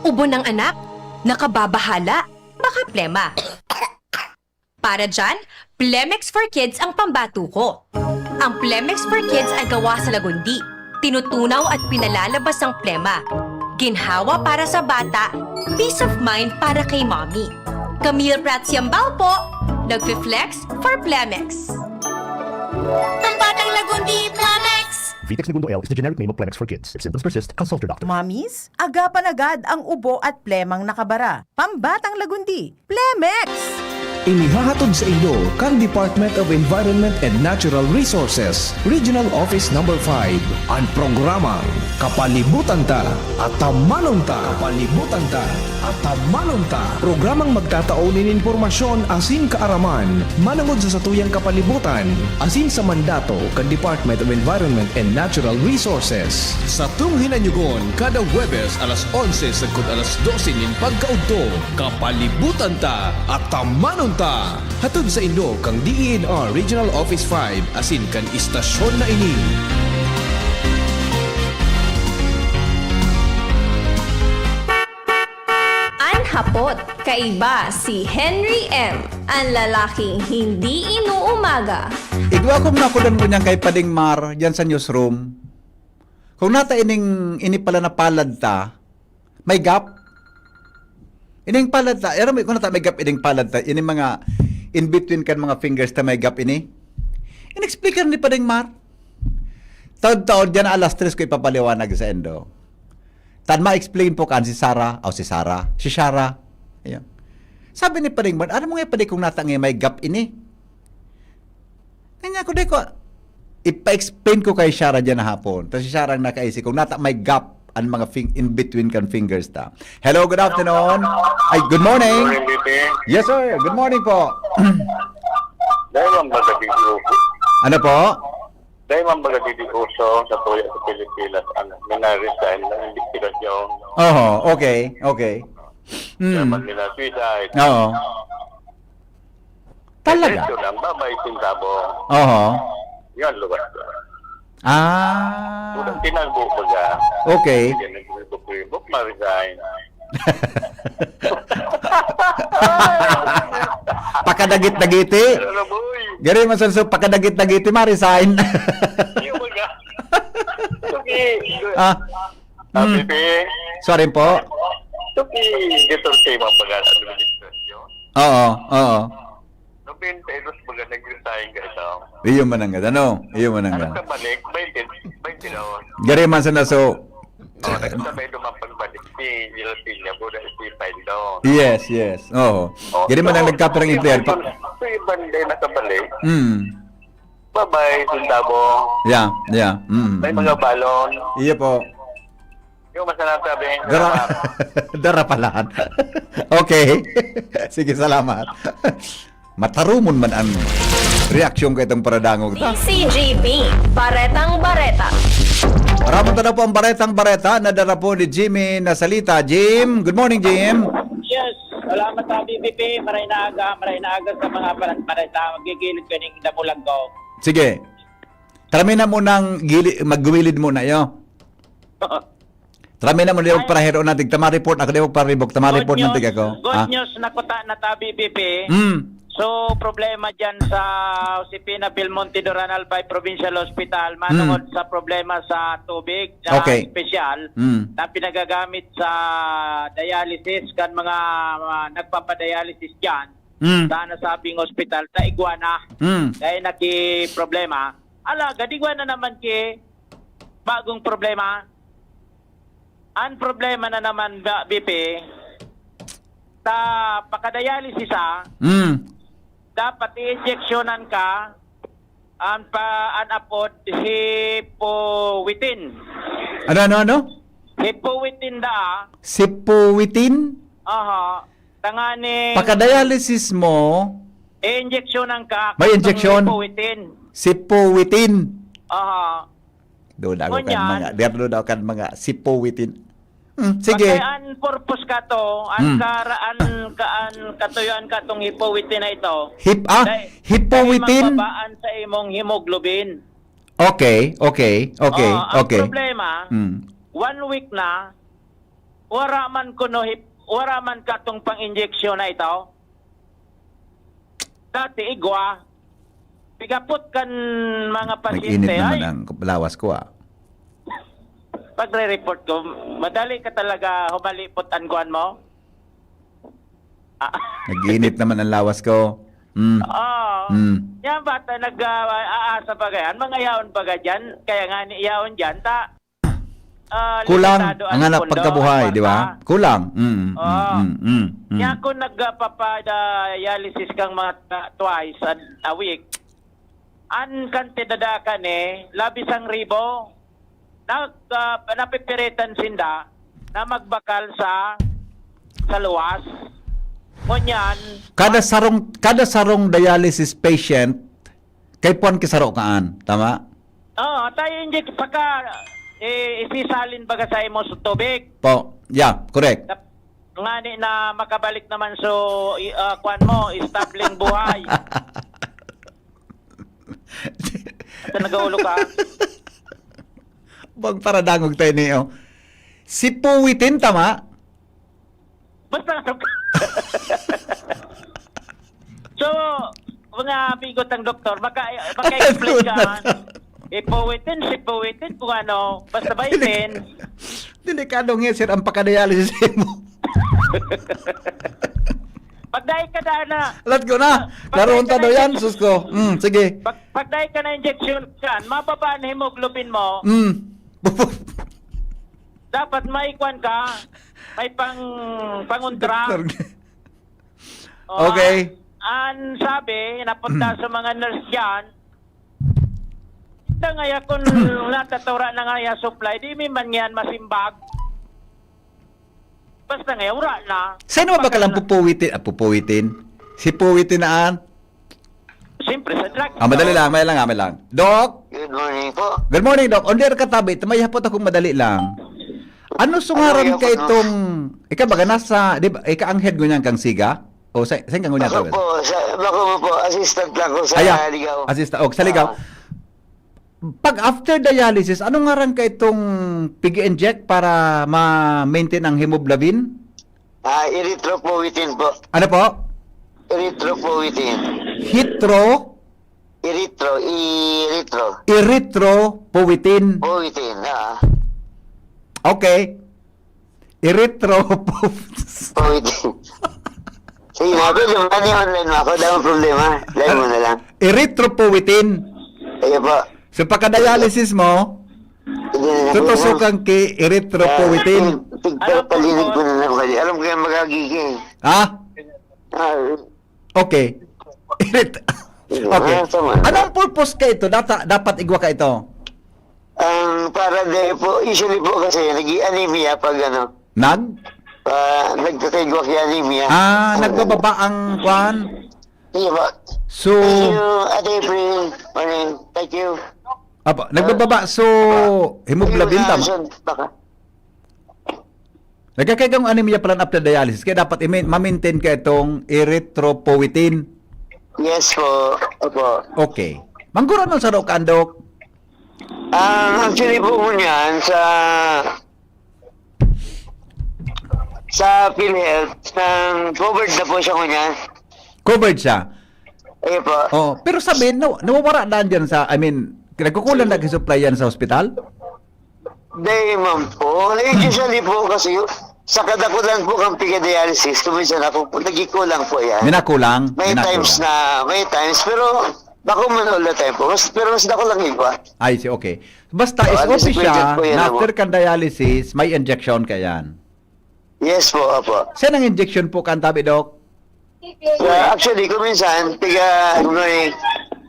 Ubo ng anak? Nakababahala? Baka plema? Para dyan, Plemex for Kids ang pambato ko. Ang Plemex for Kids ay gawa sa lagundi. Tinutunaw at pinalalabas ang plema. Ginhawa para sa bata, peace of mind para kay mommy. Camille Prats Yambao po, nagfi-flex for Plemex. Pambatang lagundi, Plemex! Vitex Negundo L is the generic name of Plemex for Kids. If symptoms persist, consult your doctor. Mommies, agapan agad ang ubo at plemang nakabara. Pambatang lagundi, Plemex! Inihahatod saindo kan Department of Environment and Natural Resources, Regional Office Number five, an programang Kapalibutan Ta, Atamanon Ta. Kapalibutan Ta, Atamanon Ta. Programang magtatao nin impormasyon asin kaaraman manongod sa satuyang kapalibutan asin sa mandato kan Department of Environment and Natural Resources. Satong hinanyugon kada Huwebes alas onse sagkod alas dose nin pagkaudto, Kapalibutan Ta, Atamanon Ta. Hatod saindo kan D E N R Regional Office five asin kan istasyon na ini. An hapot, kaiba si Henry M, an lalaking hindi inuumaga. Igwa kong nakudan ko niyan kay Pading Mar, diyan sa newsroom. Kung nata ining, ini pala na palad ta, may gap. Ining palad ta, aram mo, kung nata may gap ining palad ta, ining mga in between kan mga fingers ta may gap ini. In-explica ni Pading Mar. Taod-taod diyan alas tres ko ipapaliwanag saindo. Tan ma-explain po kan si Sarah, o si Sarah, si Shara. Ayan. Sabi ni Pading Mar, "Ano mo nga, Padi, kung nata nga may gap ini?" Kanya ko, "Di ko, ipa-explain ko kay Shara diyan na hapon." Tapos si Shara ang nakaisip kung nata may gap ang mga fing-, in between kan fingers ta. Hello, good afternoon. Ay, good morning. Morning, B P. Yes, sir. Good morning po. Dahil ang magandang grupo. Ano po? Dai man baga didi uso sa tuya sa Pilipinas ang mina-resign na imbestigasyon. Oho, okay, okay. Mm. Kaya pag nila suicide, Oo. Talaga? Diretso lang, babay sintabo. Oho. Yan, luwas ko. Ah. Kung tinagbo baga, Okay. Yan, nagbubo-bubo, ma-resign. Pakadagit-dagiti. Ano, boy? Gari man sa so, pakadagit-dagiti, ma-resign. Yung mga, okay. Ah. Ah, Hmm. P P. Sorry po. Okay, dito sa mga mga administrasyon. Oo, oo. Nobenta y dos baga nag-resign ka ito. Iyo man ang ganda, no? Iyo man ang Ano ganda. Sa balik? Baynte, baynte daw. Gari man sana, so, Oh, nagsabay duman pagbalik si Geraldine niya, buda si Pailo. Yes, yes. Oo. Oh, Gari man ang so, nagkaparang so, empleyado pa. Iban, so, iban din nakabalik. Mm. Bye-bye, Sundabo. Yeah, yeah. Mm, May mm. mga balon. Iyo po. Yung masarap sabi. Dara, dara palahan. Okay. Sige, salamat. Matarumon man ang reaksyon ko itong paradangog ta. D C G B, Baretang Bareta. Ramon ta na po ang Baretang Bareta na dara po ni Jimmy na salita. Jim, good morning, Jim. Yes, salamat sa B B P. Maray na aga, maray na aga sa mga paran-, bareta. Magigilid ko ning damulag ko. Sige. Tara, may na munang gili-, maggumilid muna, yo. Trami na mo, di Ay. magparahero na tig tama report ako, di magparibok, tama Good report na news, tig ako. good Ah. news na kuta na ta, B P P. Mm. So, problema dyan sa Josefina Belmonte Duran Albay Provincial Hospital, manungod Mm. sa problema sa tubig na Okay. espesyal Mm. na pinagagamit sa dialysis kan mga, mga nagpapadialysis dyan Mm. sa nasabing hospital, ta igwa na. Mm. Dahil naki-problema. Ala, gadigwa na naman ki bagong problema. Ang problema na naman, ba, B P, sa pakadialysis, ah, Mm. dapat i-injeksyonan ka ang pa-, ang apod hipowitin. Ano, ano, ano? Hipowitin da, ah. Sipowitin? Aha. Tanganing Pakadialysis mo, i-injeksyonan ka, may injeksyon? Hipowitin. Sipowitin. Aha. Duda ako kan Ngunyan. mga, der duda ako kan mga sipowitin. Hmm, sige. Pagka an purpose ka to, an Hmm. kara-, an ka-, an katuyoan ka tong hipowitin na ito, Hip-, ah, dai-, hipowitin? dai magbabaan sa imong hemoglobin. Okay, okay, okay, Oo, ang okay. problema, Hmm. one week na, wara man kuno hip-, wara man katong pang-injeksyon na ito. Dati, igwa. Pigapot kan mga pasyente, Nag-init naman ay. ang lawas ko, ah. Pagre-report ko, madali ka talaga humalipot ang kuwan mo? Ah. Nag-init naman ang lawas ko. Mm. Oo. Mm. Yan, bata, nag, ah, aasa pa kaya? Ang mga yaon baga dyan, kaya nga ni yaon dyan, ta, ah, Kulang limitado ang ang hanap pondo, pagkabuhay, ang di ba? kwarta. Kulang. Mm, mm, Oo. mm, mm, mm. Kaya kung nagpapadialysis kang mga ta-, twice a, a week, an kantidad kan, eh, labis ang ribo. Nag, ah, napipiritan sinda na magbakal sa, sa luwas. Ngunyan, Kada sarong, kada sarong dialysis patient, kaipuhan ki saro kaan, tama? Oo, tayo inject pagka, eh, isisalin baga sa imo sa tubig. Po, yeah, correct. Nap-, ngani na makabalik naman so, i-, ah, kwan mo, istabling buhay. Ito nag-uulog ka. Bang paradangog tayo niyo. Sipuwitin, tama? Basta, so, mga amigo tang doktor, maka-, maka-explain ka. Ano na? Ipuwitin, sipuwitin, kung ano, basta ba itin. Delikado nga, sir, ang pakadialysis mo. Pagdai ka na, na. Let's go na. Pagdai Laruhon ka ta na daw yan, injection. Sus ko. Mm, sige. Pag, pagdai ka na injection, kan, mababa ang hemoglobin mo. Mm. Dapat may kwan ka, may pang, pangontra. Doktor. Oh, Okay. An sabi, napunta sa mga nurse dyan, "Ito ngaya kung natatura na ngaya supply, di mi man yan masimbag." Basta ngaya, wala na. Saan mo ba Baka kalang na- pupuwitin? Ah, pupuwitin? Si puwitin na an? Siyempre, sa drug Ah, madali store. lang, may lang, may lang. Doc? Good morning po. Good morning, Doc. On the air ka tabi, may hapot akong madali lang. Ano sungaran Ano yung ka hapot mo? itong, ika baga nasa, di ba, ika ang head ngunyan kang Siga? O sa, saan ka ngunyan Ako tawag? po, sa, ako po, assistant lang ko sa Aya, Ligao. assistant. O, sa Ligao. Ah. Pag after dialysis, ano ngaran ka itong pig-inject para ma-maintain ang hemoglobin? Ah, erythropoietin po. Ano po? Erythropoietin. Hitro? Erythro, erythro. Erythropoietin. Poietin, ah. Okay. Erythropo- Poietin. Sige na, pwede mo. Ano yung online mo? Ako, dami problema. Lain mo na lang. Erythropoietin. Ayun po. So, pagka-dialysis mo, Hindi na tutusukan ki erythropoietin. Ah, tig-, tig-, Alam ko palinig po. ko na lang kayo. Alam ko yung magagiging. Ha? Ah, Okay. Eryth-, okay. Ah, tama. Anong purpose ka ito? Data-, dapat igwa ka ito? Ang para day po, usually po kasi nag-i-anemia pag ano, Nag? ah, nagkakaigwa kaya anemia. Ah, nagbababa ang kwan? Sige po. So, Thank you, Ate April. Morning. Thank you. Apa, nagbababa so hemoglobin, tama? Baka. Nagkakaigwa ang anemia pala after dialysis, kaya dapat i-main- ma-maintain ka itong erythropoietin. Yes po. Opo. Okay. Mangguro, ano sa ka, Dok? Ang actually po ngunyan sa sa PhilHealth, nang covered na po siya ngunyan. Covered siya. Ayun po. Oh, pero sabi, na, nawawara na dyan sa, I mean, nagkukulang na supply yan sa hospital? Di man po. Usually po kasi sa kadakulan po kang pigadialysis, kuminsan ako po, nagikulang po yan. Minakulang? May Minakulang. times na, may times, pero bako man all the time po. Mas, pero mas dako lang iba. I see, okay. Basta Oh, S O P anticipated siya, po yan, na ano? After kang dialysis, may injection ka yan. Yes po, opo. Saan ang injection po ka, ang tabi, Doc? Well, actually, kuminsan, piga, ano eh,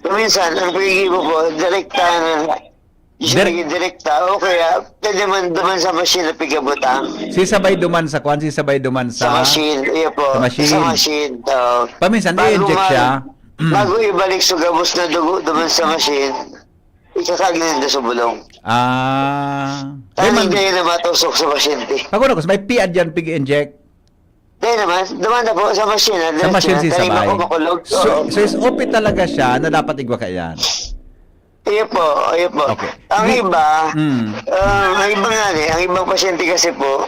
kuminsan, ang pigigibo po, direkta na, Dire- direkta, o kaya, pwede man duman sa machine na pigabutang. Sisabay duman sa kwan, sisabay duman Sa sa... machine, iyo po. Sa machine. Sa machine, oo. Paminsan, Bago i-inject ma- siya. Mm. Bago ibalik sa gabos na dugo duman sa machine, ikakagnan na sa bulong. Ah. Kaya Di man, hindi na matusok sa pasyente. Ako na, may piad yan, pig-inject. Hindi naman, duman na po sa machine. ah, Sa machine diretso na. sisabay. Tanim ako, makulog. So, Oo. so S O P talaga siya na dapat igwa ka yan. Iyo po, iyo po. Okay. Ang Di- iba, Mm. ah, ang iba nga eh, ang ibang pasyente kasi po,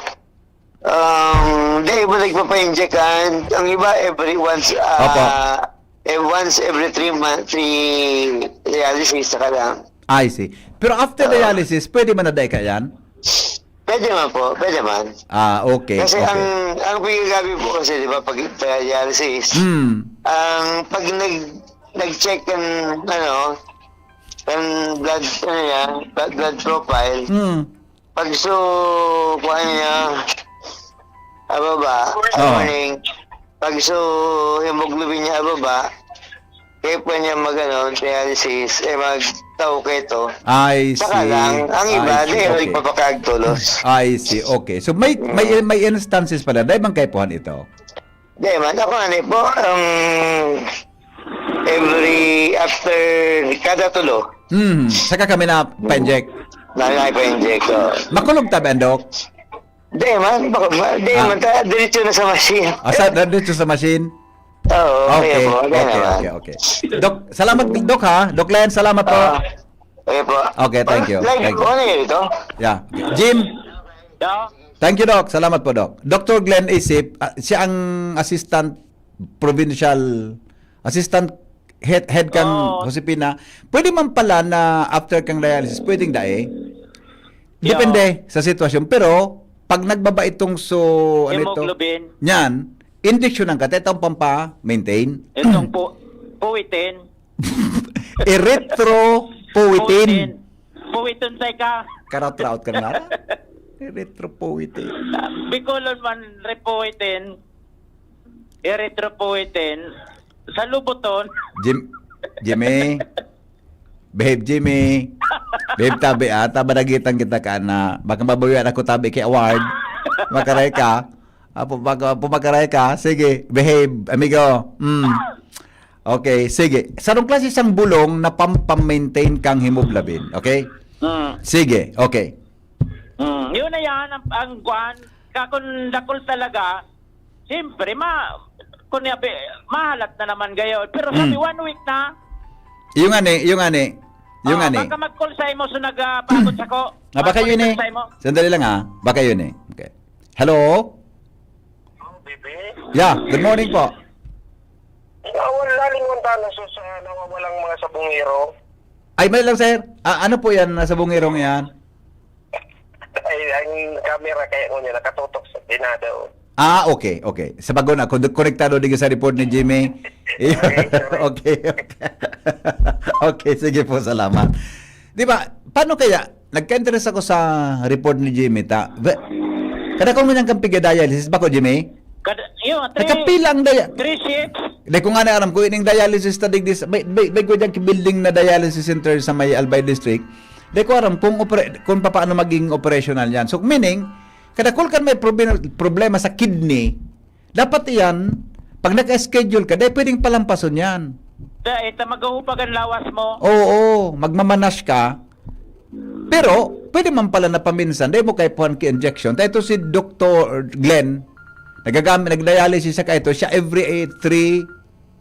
um, di iba nagpapa-inject kan. Ang iba every once, ah, Opo. eh, once every three months, three dialysis saka lang. I see. Pero after Oo. dialysis, pwede man na dai ka yan? Pwede man po, pwede man. Ah, okay. Kasi okay. ang ang pinagagabi po kasi, di ba, pag dialysis, Hmm. ang pag nag nag-check ng ano, ng blood, ano niya, blood, blood profile, Hmm. pag so, kuha niya, ababa, Oo. morning, pag so, hemoglobin niya ababa, kaya pa niya mag, ano, dialysis, eh, magtao keto. I see. Saka lang, ang iba, I see. di, Okay. nagpapakagtulos. I see. Okay. So may may may instances pala. Dahil bang kaipuhan ito? Di man, ako ano po, um, every after, kada tulo, Hmm. Saka kami na pa-inject. na nagpa-inject ko. Makulog tabi, Andok? Di man, baka, ma- di Ah. man, ta, diretso na sa machine. Asa, nandito sa machine? Oo, Okay, kaya po, kaya okay, naman. okay, okay. Doc, salamat, Doc, ha? Doc Len, salamat po. Ah, okay po. Okay, thank you. Live Thank you. po na yun ito. Yeah. Jim, Yeah. thank you, Doc. Salamat po, Doc. Doctor Glenn Isip, ah, siya ang assistant provincial, assistant head, head kang Oo. Josepina. Pwede man pala na after kang dialysis, pwedeng dai. Depende sa sitwasyon. Pero, pag nagbaba itong so, ano ito? Hemoglobin. Yan, injection ang katetang pampa-maintain. Itong po, puwitin. Erythropoietin. Puwitin tayo ka. Karatraot ka na. Erythropoietin. Bicolon man, repuwitin. Erythropoietin. Sa Lubuton. Jim, Jimmy. Behave, Jimmy. Behave tabi, ah. Taba nagitan kita ka na. Baka mabawian ako tabi kay award. Makaray ka. Apo, baka, pumakaray ka. Sige, behave, amigo. Mm. Okay, sige. Sarong klase siyang bulong na pampamaintain kang hemoglobin. Okay? Hmm. Sige, okay. Hmm. Yun na yan, ang, ang kwan, kakon dakol talaga, siyempre, ma, kung yabi, mahalat na naman gayon. Pero sabi, Hmm. one week na. Yung ani, yung ani. Yung Ah, ani. Baka mag-call sa imo, so nagpagod sa ko. Ah, baka yun eh. Sa imo. Sandali lang ah. Baka yun eh. Okay. Hello? Oh, bebe. Yeah, good morning po. Nawala, lingon ta na sa, sa nawawalang mga sabungero. Ay, may lang, sir. Ah, ano po yan, nasa bungirong yan? Ay, ang camera kaya ko niya nakatutok sa tinado. Ah, okay, okay. Sa bago na, kon- konektado din sa report ni Jimmy. Okay, okay. Okay, sige po, salamat. Di ba, paano kaya, nagka-interest ako sa report ni Jimmy, ta? Ve- Kada kung niyang kang pigadialysis, bako, Jimmy? Kada, yun, three, Nagkapila ang dia- three shifts. Di ko nga na alam kung ining dialysis na digdi sa, may, may, may ko dyan building na dialysis center sa may Albay District. Di ko aram kung opera-, kung paano maging operational yan. So, meaning, kadakul kan may proble-, problema sa kidney, dapat iyan, pag naka-schedule ka, di pwedeng palampason yan. Dahil ta maghuhupag ang lawas mo. Oo, magmamanash ka. Pero, pwede man pala na paminsan, di mo kaipuhan ki-injection. Tayo ito si Doktor Glenn, nagagamit, nagdialysis siya kaito, siya every eh, three,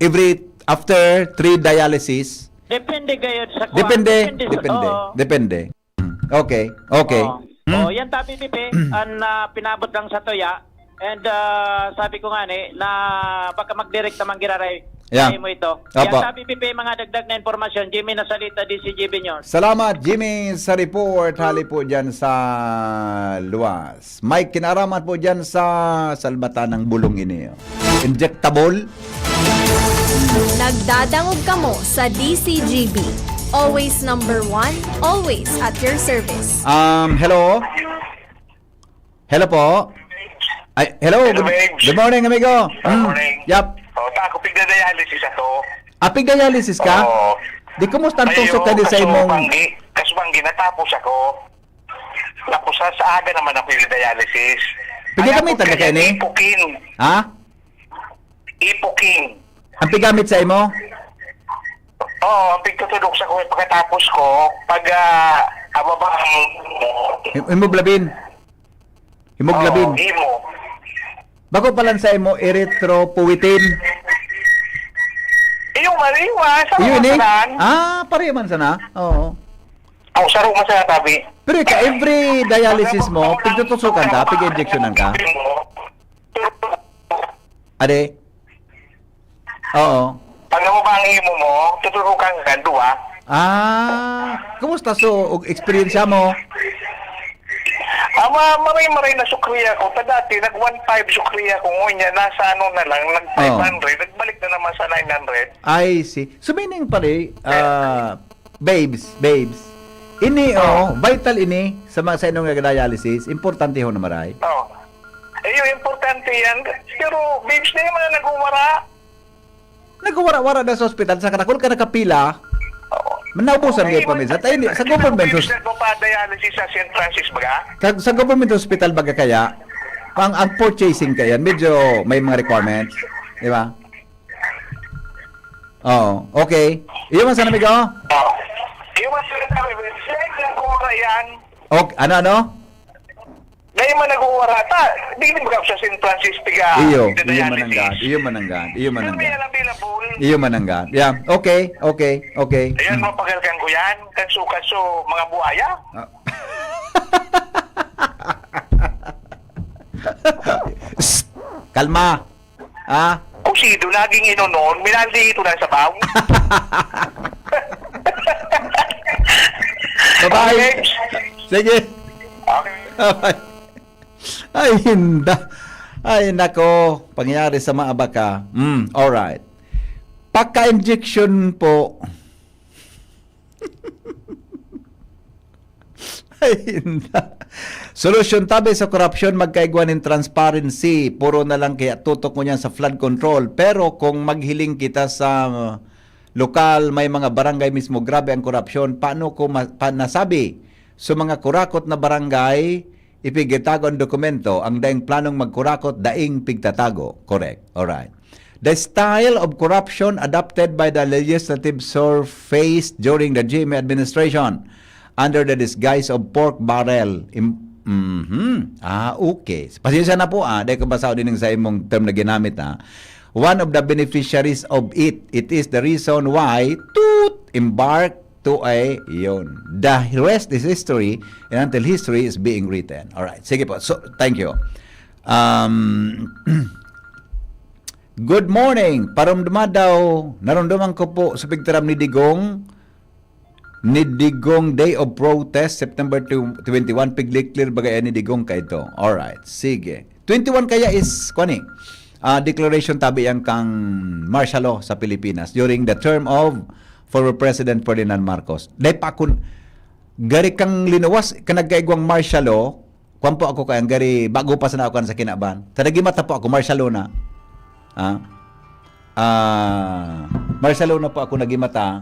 every, after three dialysis. Depende gayod sa kuwan. Depende, sa, depende, oo. depende. Okay, okay. Oo. Hmm? Oh, yan tabi, Pipi, ang ah, pinabot lang sa toya. And ah, sabi ko nga ni, na baka magdirect naman giraray. Yeah. Kaya mo ito. Apo. Yan tabi, Pipi, mga dagdag na impormasyon. Jimmy Nasalita, D C G B News. Salamat, Jimmy, sa report. Hali po dyan sa Luwas. Mike Kinaramat po dyan sa Salbatan ng Bulong ini. Injectable. Nagdadangog kamo sa D C G B. Always number one, always at your service. Um, hello? Hello po? Ay, hello. Hello, Good, babes. Good morning, amigo. Good morning. Yap. O, ta ako pigda-dialysis ako. Apig dialysis ka? Oo. Di kumusta ang Ayo, tusok ka di sa kaso imong... banggi, kaso banggi, natapos ako. Tapos sa, sa aga naman ako yung dialysis. Pigkakamitan ka kaya ni? Ipukin. Ha? Ipukin. Ang pigamit sa imo? Oo, ang pigtutudok sa kuya pagkatapos ko, pag ah, ababa ang Hem-, Hemoglobin. Hemoglobin. Oo, hemo. Bako palan sa imo, erythropoietin. Iyo man, iyo man, sa Iyo mga ni? kanan. Ah, pareho man sana. Oo. Ako, saro man sana tabi. Pero ika, every dialysis mo, pigtutusukan ka, pig-injectionan ka. Ade? Oo. Pag nababa ang hemo mo, tuturukan ka, duwa. Ah, kumusta so og eksperyensya mo? Ah, ma maray-maray na sukriya ko. Ta dati, nag one five sukriya ko. Ngunyan, nasa ano na lang, nag five hundred. Nagbalik na naman sa nine hundred. I see. So meaning pare, ah, babes, babes. Ini oh, vital ini sa mga sa inong nagdialysis, importante ho na maray. Oh. Ayun, importante yan. Pero, babes, na yung mga nagwawara. Nagwara-wara na sa ospital, sa kadakol ka nakapila, Oo. manaubusan kayo paminsan. Tayo, sa government hos- Sa pa-dialysis sa Saint Francis, baga? Sa, sa government hospital baga kaya, ang, ang purchasing kaya, medyo may mga requirements, di ba? Oo, okay. Iyo man sana, amigo? Oo. Yung mga sinasabi, sila yung nagwawara yan. Okay, ano, ano? Dahil man nagwawara ta, di din baga sa Saint Francis, piga, Iyo, piga iyo dialysis. mananggad, iyo Pero mananggad. may alam available. Iyo mananggad. Yeah, okay, okay, okay. Ayan, mapagal kang kuyan, kan sukat so, mga buhaya. Ah. Shh! Kalma. Ah, Kusido, naging inonon, minaldi ito na sa bawang. Bye-bye. Sige. Okay. Ay, hinda. Ay, nako. Pangyayari sa mga baka. Mm, alright. Pagka-injection po. Ay, hinda. Solusyon tabi sa korupsyon, magkaigwa nin transparency. Puro na lang kaya tutok mo niyan sa flood control. Pero kung maghiling kita sa uh, lokal, may mga barangay mismo, grabe ang korupsyon. Paano ko ma- pa- nasabi? So mga kurakot na barangay, ipigitago ang dokumento, ang daing planong magkurakot, daing pigtatago. Correct. Alright. The style of corruption adopted by the legislative surface during the G M A administration under the disguise of pork barrel. Im- Mhm. Ah, okay. Pasensya na po, ah. Dahil ko basahon din sa imong term na ginamit, ah. One of the beneficiaries of it. It is the reason why toot embark to a yun. The rest is history, and until history is being written. Alright. Sige po. So, thank you. Um, good morning. Parumduma daw, narumduman ko po sa pigtaram ni Digong, ni Digong Day of Protest, September twenty-one, pigliklir bagay ni Digong kaito. Alright. Sige. Twenty-one kaya is, kwani, ah, declaration tabi yang kang martial law sa Pilipinas during the term of former President Ferdinand Marcos. Dahil pa kun, gari kang linuwas, ka nagkaigwang martial law, kwan po ako kaya, gari, bago pa sana ako kan sa kinaban. Sa nagimata po ako, martial law na. Ha? Ah, martial law na po ako nagimata,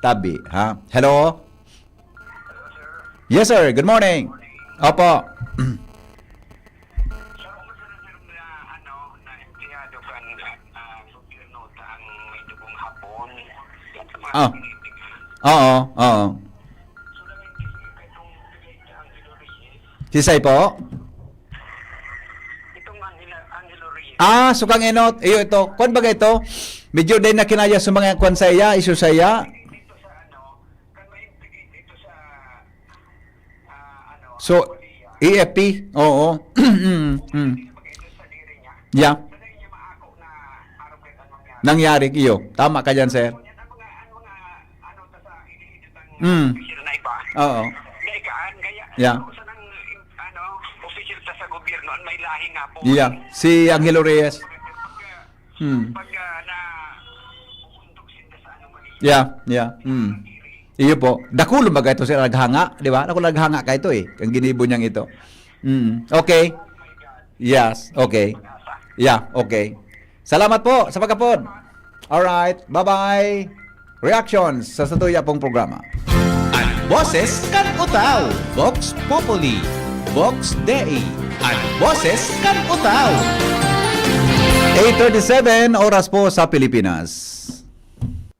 tabi, ha? Hello? Yes, sir. Good morning. Opo. So, kumusta na, sir, na, ano, na empleyado kan, ah, gobyerno ta ang may dugong hapon? Yan sa mga Ah. politiko. Oo, oo. So, nag-interview ka itong Angelo Reyes. Sisay po? Itong Angela, Angelo Reyes. Ah, sukang enot. Iyo ito. Kwan baga ito? Medyo din na kinaya sa mga kwan sa iya, isu sa iya. Dito sa, ano, kan may dito sa, ah, ano, So, E F P? Oo. Mm, mm. dito sa diri niya. Yeah. Madali niya maako na araw kahit anong mangyari. Nangyari, iyo. Tama ka dyan, sir. Yan ang mga, ang mga, ano, ta sa iniidot ang Mm. official na iba. Oo. Gaya kaan, gaya, Yeah. Sa nang, ano, official ta sa gobyerno, ang may lahi nga po. Yeah. Si Angelo Reyes. Pag, Hmm. pag, ah, na, uundog sinda sa ano, mali. Yeah, yeah. Hmm. Iyo po. Dakulo baga ito sila naghanga, di ba? Dakulo naghanga ka ito eh. Ang ginibo niyang ito. Hmm. Okay. Yes, okay. Yeah, okay. Salamat po sa pagkapod. Alright, bye-bye. Reactions sa satuya pong programa. An boses kan Utao, Vox Populi, Vox Dei, an boses kan Utao. Eight thirty-seven, oras po sa Pilipinas.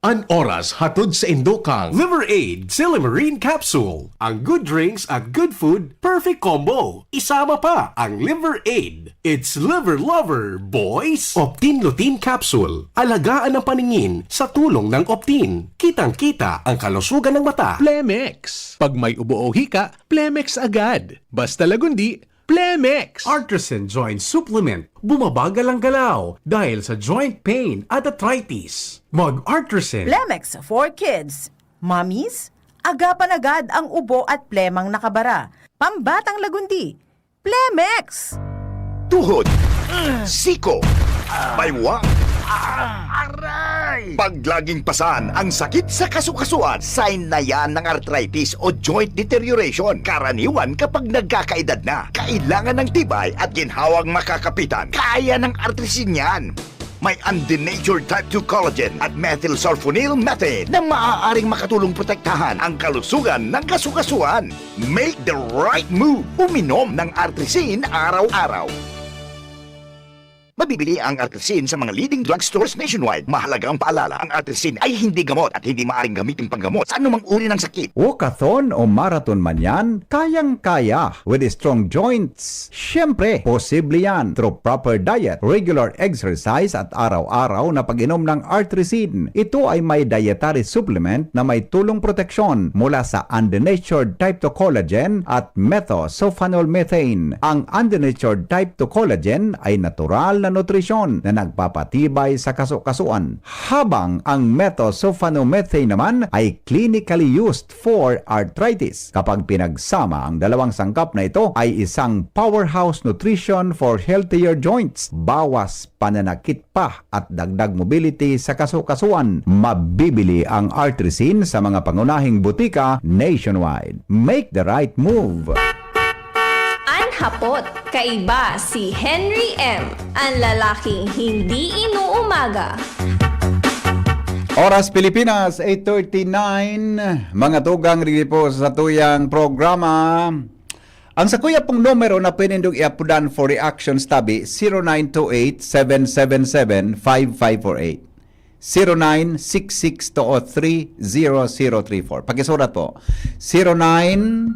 An oras hatod sa indokang Liver Aid Silymarin Capsule. Ang good drinks at good food, perfect combo. Isama pa ang Liver Aid. It's Liver Lover, boys! Optin Lutein Capsule. Alagaan ang paningin sa tulong ng Optin. Kitang-kita ang kalusugan ng mata. Plemex. Pag may ubo o hika, Plemex agad. Basta Lagundi, Plemex. Artisan Joint Supplement. Bumabagal ang galaw dahil sa joint pain at arthritis. Mag-Artisan. Plemex for Kids. Mommies, agapan agad ang ubo at plemang nakabara. Pambatang Lagundi, Plemex! Tuhod, siko, baywang, aray! Paglaging pasan ang sakit sa kasukasuan, sign na yan ng arthritis o joint deterioration. Karaniwan kapag nagkakaedad na, kailangan ng tibay at ginhawang makakapitan. Kaya ng Artrisin yan. May undenatured type two collagen at methylsulfonyl methane na maaaring makatulong protektahan ang kalusugan ng kasukasuan. Make the right move. Uminom ng Artrisin araw-araw. Mabibili ang Artrisin sa mga leading drugstores nationwide. Mahalagang paalala, ang Artrisin ay hindi gamot at hindi maaaring gamitin panggamot sa anumang uri ng sakit. Walkathon o marathon man yan, kayang-kaya with strong joints. Siyempre, posible yan through proper diet, regular exercise at araw-araw na pag-inom ng Artrisin. Ito ay may dietary supplement na may tulong proteksyon mula sa undenatured type two collagen at methylsulfonyl methane. Ang undenatured type two collagen ay natural na nutrisyon na nagpapatibay sa kasukasuan, habang ang methylsulfonyl methane naman ay clinically used for arthritis. Kapag pinagsama, ang dalawang sangkap na ito ay isang powerhouse nutrition for healthier joints. Bawas pananakit pa at dagdag mobility sa kasukasuan. Mabibili ang Artrisin sa mga pangunahing butika nationwide. Make the right move. An hapot, kaiba si Henry M, an lalaking hindi inuumaga. Oras Pilipinas, eight thirty-nine. Mga tugang, rigi po sa tuyang programa. Ang sakuya pong numero na pwede nindong iapudan for reactions tabi, zero nine two eight, seven seven seven, five five four eight. Zero nine six six two three zero zero three four. Pakisurat po. Zero nine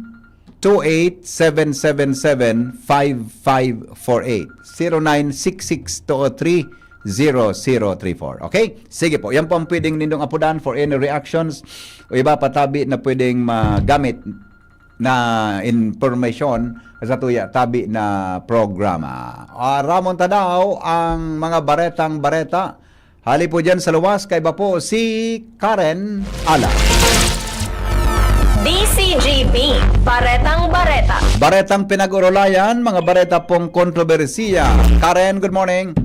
two eight seven seven seven five five four eight. Zero nine six six two three zero zero three four. Okay? Sige po. Yan po ang pwedeng nindong apudan for any reactions o iba pa tabi na pwedeng magamit na impormasyon sa tuya tabi na programa. Ah, Ramon Tadao, ang mga baretang bareta. Hali po dyan sa luwas, kaiba po si Karen Ala. D C G B, Baretang Bareta. Baretang pinag-urulayan, mga bareta pong kontrobersiya. Karen, good morning.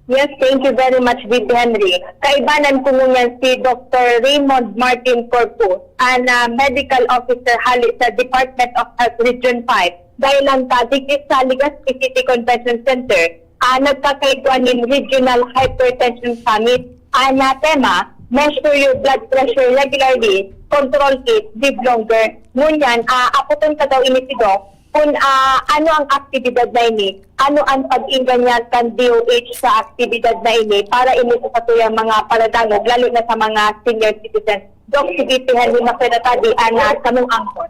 Yes, thank you very much, V P Henry. Kaibanan ko ngunyan si Doctor Raymond Martin Corpus, an ah, medical officer hali sa Department of Health Region five. Dahilan ta digdi sa Legazpi City Convention Center, ah, nagkakaigwa nin Regional Hypertension Summit. An ah, tema, measure your blood pressure regularly, control it, live longer. Ngunyan, ah, apoton ka daw ini si Doc kung, ah, ano ang aktibidad na ini, ano ang pag-inggan niya kan D O H sa aktibidad na ini para ini sa satuyang mga paradangog, lalo na sa mga senior citizens. Doc, sige, tihan ni Masenata di ana sa mong angkon.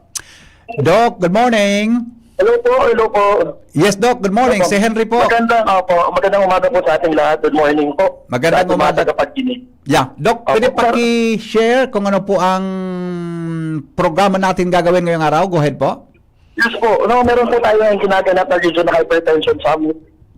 Doc, good morning. Hello po, hello po. Yes, Doc, good morning. Si Henry po. Magandang, opo, magandang umaga po sa ating lahat. Good morning po. Magandang Sa ating mga umaga. Tagapakinig. Yeah, Doc, pwede Opo. paki-share kung ano po ang programa natin gagawin ngayong araw. Go ahead po. Yes po, no, meron po tayo ng ginaganap na regional hypertension summit.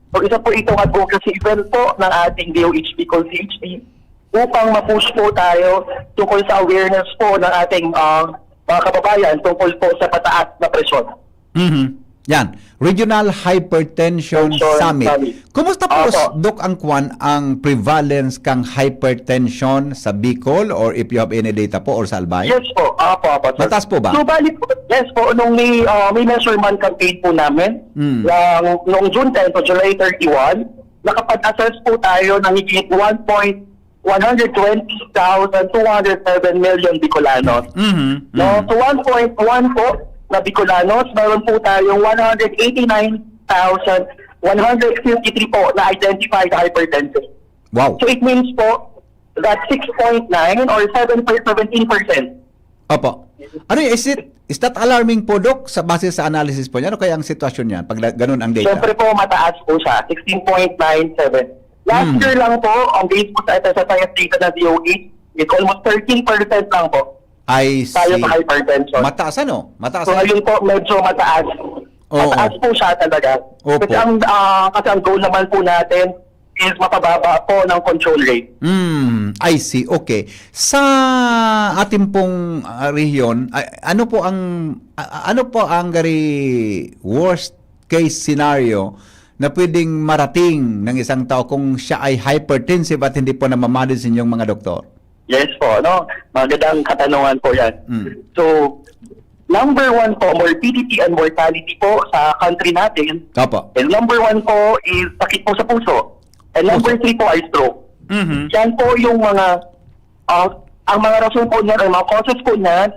So, isa po itong advocacy event po ng ating D O H P called C H D upang ma-push po tayo tungkol sa awareness po ng ating ah, mga kababayan tungkol po sa pataas na presyon. Mhm. Yan. Regional Hypertension Hypertension Summit. Summit. Kumusta po, Opo. Doc, ang kwan, ang prevalence kang hypertension sa Bicol, or if you have any data po, or sa Albay? Yes po, apo, apo. Sir. Mataas po ba? So, bali po, yes po, nung may, ah, may measurement campaign po namin, Mm. ng, noong June ten to July thirty-one, nakapag-assess po tayo ng higit one point one hundred twenty thousand two hundred seven million Bicolanos. Mhm. No? Mhm. So one point one po na Bicolanos, meron po tayong one hundred eighty-nine thousand one hundred fifty-three po na identified hypertensive. Wow. So it means po that six point nine or seven point seventeen percent. Opo. Ano yun? Is it, is that alarming po, Doc, sa base sa analysis po niya? Ano kaya ang sitwasyon niyan pag la- ganun ang data? Siyempre po, mataas po siya, sixteen point nine seven. Last Hmm. year lang po, ang base po sa S S S I S data ng D O H, it's almost thirteen percent lang po I tayo see. sa hypertension. Mataas, ano? Mataas. So ngayon po, medyo mataas. Oo. Mataas po siya talaga. Opo. Kasi ang, ah, kasi ang goal naman po natin is mapababa po ng control rate. Hmm, I see. Okay. Sa ating pong ah, rehiyon, a- ano po ang a- ano po ang gari worst case scenario na pwedeng marating ng isang tao kung siya ay hypertensive at hindi po namamanage sa inyong mga doktor? Yes po, no? Magandang katanungan po yan. Mm. So, number one po, morbidity and mortality po sa country natin. Opo. And number one po is sakit po sa puso. And number Puso. three po ay stroke. Mhm. Yan po yung mga, ah, ang mga rason po niyan, ang mga causes po niyan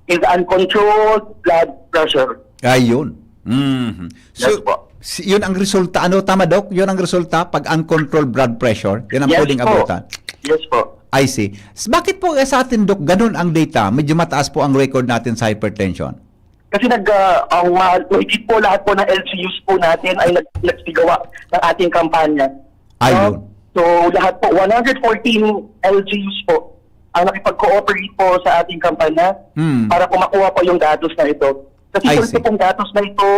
is uncontrolled blood pressure. Ayun. Mhm. So, Yes po. si- yun ang resulta. Ano, tama, Doc? Yun ang resulta pag uncontrolled blood pressure. Yun ang Yes pwedeng po. abutan. Yes po. I see. S- Bakit po eh, sa atin, Doc, ganun ang data? Medyo mataas po ang record natin sa hypertension. Kasi nag, ah, ang ma- mahigit po lahat po ng L G Us po natin ay nag, nagsigawa ng ating kampanya. Ayun. No? So, lahat po, one hundred fourteen L G Us po ang nakipag-cooperate po sa ating kampanya Hmm. para po makuha po yung datos na ito. Kasi I ito see. pong datos na ito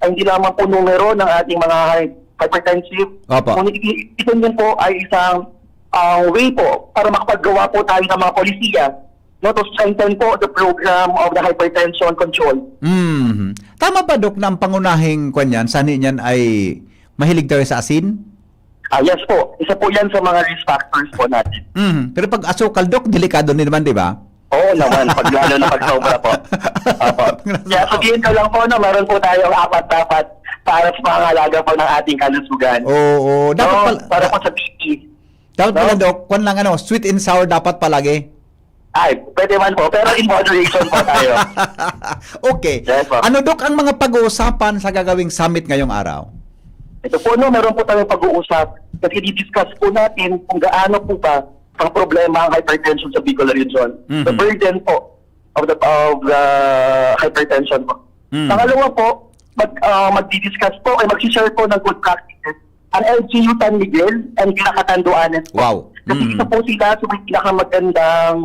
ay hindi lamang po numero ng ating mga hy- hypertensive. Opo. Ngunit i- ito din po ay isang ah, way po para makapaggawa po tayo ng mga polisiya, no, to strengthen po the program of the hypertension control. Mhm. Tama ba, Doc, na ang pangunahing kwan yan, sanhi niyan ay mahilig tayo sa asin? Ah, yes po, isa po yan sa mga risk factors po natin. Mhm. Pero pag asukal, Doc, delikado din naman, di ba? Oo naman, pag lalo na pag sobra po. Opo. Kaya sabihin ko lang po na meron po tayong apat dapat para sa mga alaga po ng ating kalusugan. Oo. Dapat No? pala, Para po sa B P. dapat pala, No? Doc, kwan lang, ano, sweet and sour dapat palagi. Ay, pwede man po, pero in moderation po tayo. Okay. Yes, po. Ano, Doc, ang mga pag-uusapan sa gagawing summit ngayong araw? Ito po, no, meron po tayong pag-uusap kasi di-discuss po natin kung gaano po ba ang problema ang hypertension sa Bicol region. Mhm. The burden po of the, of the hypertension po. Mhm. Pangalawa po, mag, ah, magdi-discuss po ay mag-share po ng good practices ang L G U San Miguel and Virac Catanduanes po. Wow. Kasi Mhm. isa po sila sa may pinakamagandang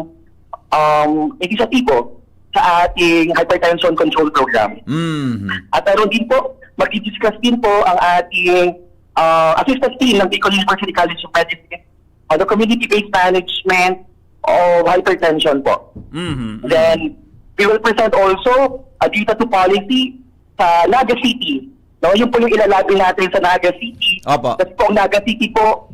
um, inisyatibo sa ating hypertension control program. Mhm. At meron din po, magdi-discuss din po ang ating ah, assistance team ng Bicol University College of Medicine on the community-based management of hypertension po. Mhm. Then, we will present also a data to policy sa Naga City. No, yun po yung ilalabi natin sa Naga City. Opo. Kasi po ang Naga City po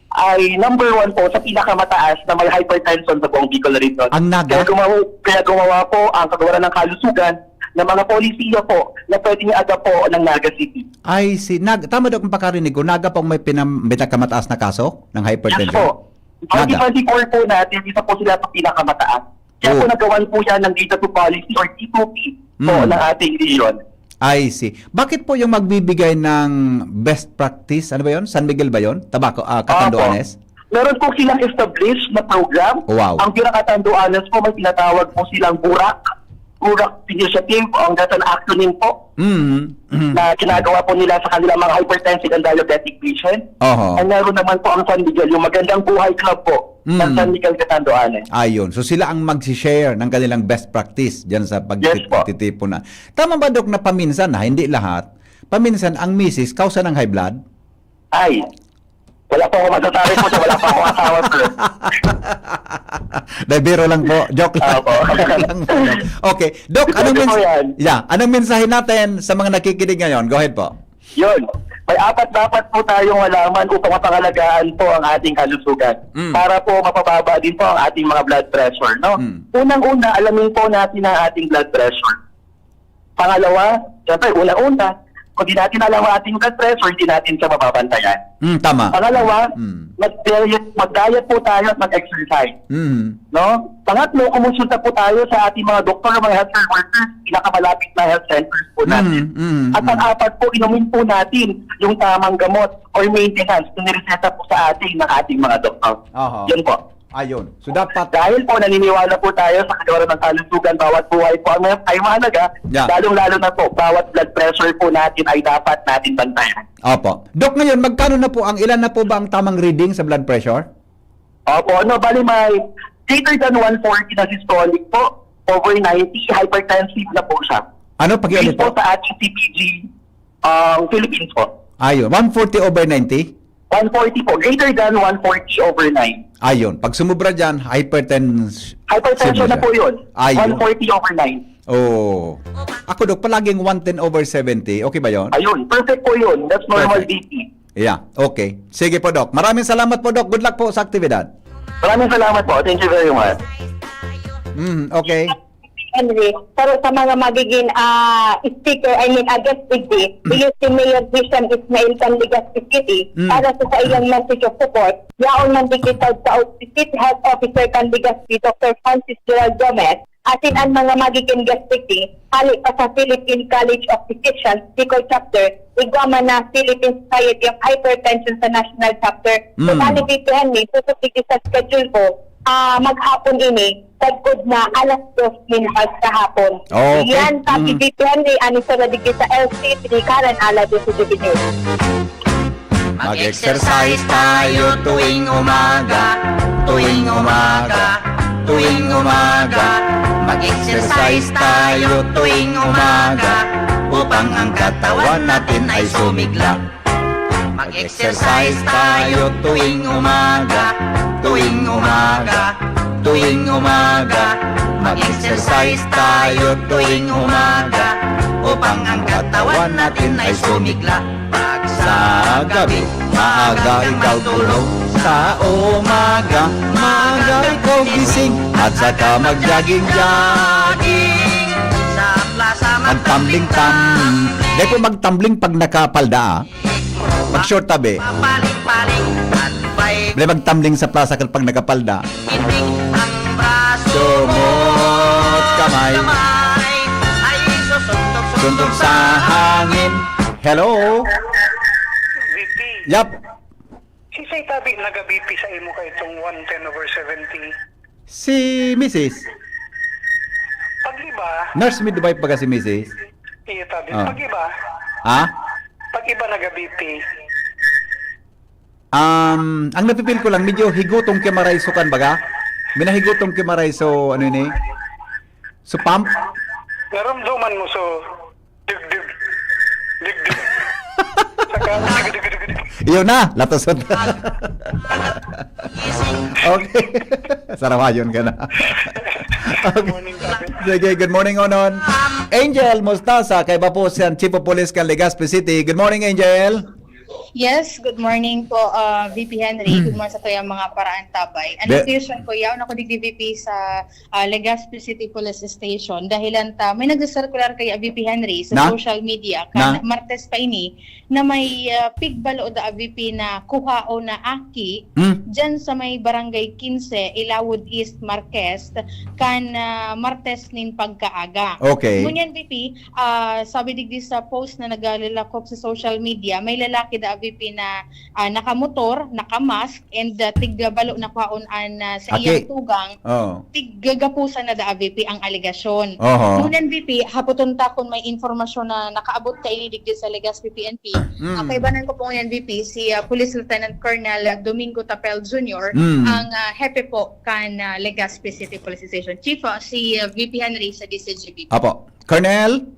ay number one po sa pinakamataas na may hypertension sa buong Bicol region. Ang Naga? Kaya gumawa, kaya gumawa po ang kagawaran ng kalusugan ng mga polisiya po na pwedeng i-adapt po ng Naga City. I see. Nag, tama daw kung pakarinig ko, Naga pong may pinam, pinakamataas na kaso ng Yes hypertension? po. Naga. twenty twenty-four po natin, isa po sila sa pinakamataas. Kaya po Oo. nagawan po yan ng data to policy or D two P po Mm. ng ating rehiyon. I see. Bakit po yung magbibigay ng best practice, ano ba yun? San Miguel ba yun? Tabaco, ah, Opo. Catanduanes? Meron po silang established na program. Wow. Ang pinaka-Catanduanes po, may tinatawag po silang BURAC. BURAC Initiative, ang that's an acronym po Mm. na ginagawa po nila sa kanilang mga hypertensive and diabetic patient. Oho. And meron naman po ang San Miguel, yung Magandang Buhay Club po ng Mm. San Miguel Catanduanes. Ayun. So, sila ang magsi-share ng kanilang best practice diyan sa pag- Yes po. pagtitipon na. Tama ba, Dok, na paminsan, ha, hindi lahat, paminsan ang misis kausa ng high blood? Ay, wala pa ako masasabi po, sir. Wala pa ako asawa, sir. Dahil biro lang po. Joke lang. Opo. Joke lang po, Dok. Okay. Dok, anong Pwede po mens-, yan. yeah, anong mensahe natin sa mga nakikinig ngayon? Go ahead po. Yun. May apat dapat po tayong malaman upang mapangalagaan po ang ating kalusugan. Mm. Para po mapababa din po ang ating mga blood pressure, no? Mm. Unang-una, alamin po natin ang ating blood pressure. Pangalawa, syempre, unang-una, kung di natin alam ang ating blood pressure, hindi natin siya mababantayan. Mm, tama. Pangalawa, Mm. mag-diet, mag-diet po tayo at mag-exercise. Mm. No? Pangatlo, kumonsulta po tayo sa ating mga doktor, mga healthcare workers, pinakamalapit na health centers po natin. Mm, mm, At mm. pang-apat po, inumin po natin yung tamang gamot or maintenance na nireseta po sa atin ng ating mga doktor. Aha. Yun po. Ayun. So, dapat Dahil po naniniwala po tayo sa kagawaran ng kalusugan, bawat buhay po ay, ay mahalaga, Yeah. lalong-lalo na po, bawat blood pressure po natin ay dapat natin bantayan. Opo. Dok, ngayon, magkano na po ang, ilan na po ba ang tamang reading sa blood pressure? Opo, ano, bali may greater than one forty na systolic po, over ninety, hypertensive na po siya. Ano, pakiulit Based po po? sa ating C P G, um, Philippines po. Ayun, one forty over ninety? One forty po, greater than one forty over nine. Ayun, pag sumubra dyan, hypertens-, Hypertension siya. na po yun. Ayun. One forty over nine. Oh. Ako, Dok, palaging one ten over seventy. Okay ba yun? Ayun, perfect po yun. That's normal Perfect. B P. Yeah, okay. Sige po, Doc. Maraming salamat po, Doc. Good luck po sa aktibidad. Maraming salamat po. Thank you very much. Mm, okay. Henry, pero sa mga magiging, ah, speaker, I mean, ah, guest digdi, Mm. iyo si Mayor Christian Ismail kan Legazpi City Mm. para sa, sa iyang message of support. Yaon man digdi sa City Health Officer kan Legazpi, Doctor Francis Gerald Gomez, asin an mga magiging guest digdi, hali pa sa Philippine College of Physicians, Bicol Chapter, igwa man na Philippine Society of Hypertension sa National Chapter. Mm. Sa Bali, Henry, susog digdi sa schedule ko, ah, maghapon ini, sagkod na alas dos nin hapon. Okay. Yan, sa Mm. P B P Henry, ano sa digdi sa L C three, Karen Ala, Dose de News. Mag-exercise tayo tuwing umaga, tuwing umaga, tuwing umaga. Mag-exercise tayo tuwing umaga upang ang katawan natin ay sumigla. Mag-exercise tayo tuwing umaga, tuwing umaga, tuwing umaga. Mag-exercise tayo tuwing umaga upang ang katawan natin ay sumigla. Pag sa gabi, maaga ikaw tulog. Sa umaga, maaga ikaw gising. At saka mag-jogging-jogging. Sa plaza, magtumbling-tumbling. Di po magtumbling pag nakapalda, ah. Mag-short tabi. Papaling-paling at vibe. Di magtumbling sa plaza kapag nakapalda. Itik ang braso mo. Sumot kamay. Kamay. Ay, susuntok-suntok Suntok sa hangin. Hello? V P. Yap. Si Say Tabi naga-B P sa imo kay itong one ten over seventy. Si Misis. Pag iba, Nurse midwife baga si Misis? Iya, Tabi. Ah. Pag iba, Ha? Pag iba naga-B P. Um, ang napipil ko lang, medyo higutong kimaray so kan baga. Minahigutong kimaray so, ano ini? So pump? Naramdaman mo so, dug, dug, dug, dug. Saka, dug, dug, dug, dug. Yun na, latasod. Okay. Sarawayon ka na. Okay. Morning, Tabi. Sige, good morning, Onon. Angel Mostasa, kaiba po siyang Chief of Police kan Legazpi City. Good morning, Angel. Yes, good morning po, ah, V P Henry. Good morning sa tuyang mga paraantabay. Ang Be- station ko, yaon ako digdi V P sa, ah, Legazpi City Police Station. Dahilan ta, may nagsa-circular kaya V P Henry sa Na? social media. Na? Kan Martes pa ini, na may, ah, pigbalo da V P na kuhao na aki, Hmm? dyan sa may Barangay quince, Ilawod East, Marquez, kan, ah, Martes nin pagkaaga. Okay. Ngunyan, V P, ah, sabi digdi sa post na naglalakop sa social media, may lalaki da, V P, na, ah, nakamotor, nakamask, and, ah, tig-balo na kwaon an, ah, sa Aki. iyang tugang. Oh. Tig-gapusan na da, V P, ang alegasyon. Oho. Ngunyan, V P, hapoton ta kung may impormasyon na nakaabot kaini digdi sa Legazpi P N P. Mm. Ang kaibanan ko po ngayon, V P, si, ah, Police Lieutenant Colonel Domingo Tapel Junior, Mm. ang, ah, hepe po kan, ah, Legazpi City Police Station. Chief, ah, si, ah, V P Henry sa D C G B. Apo. Colonel?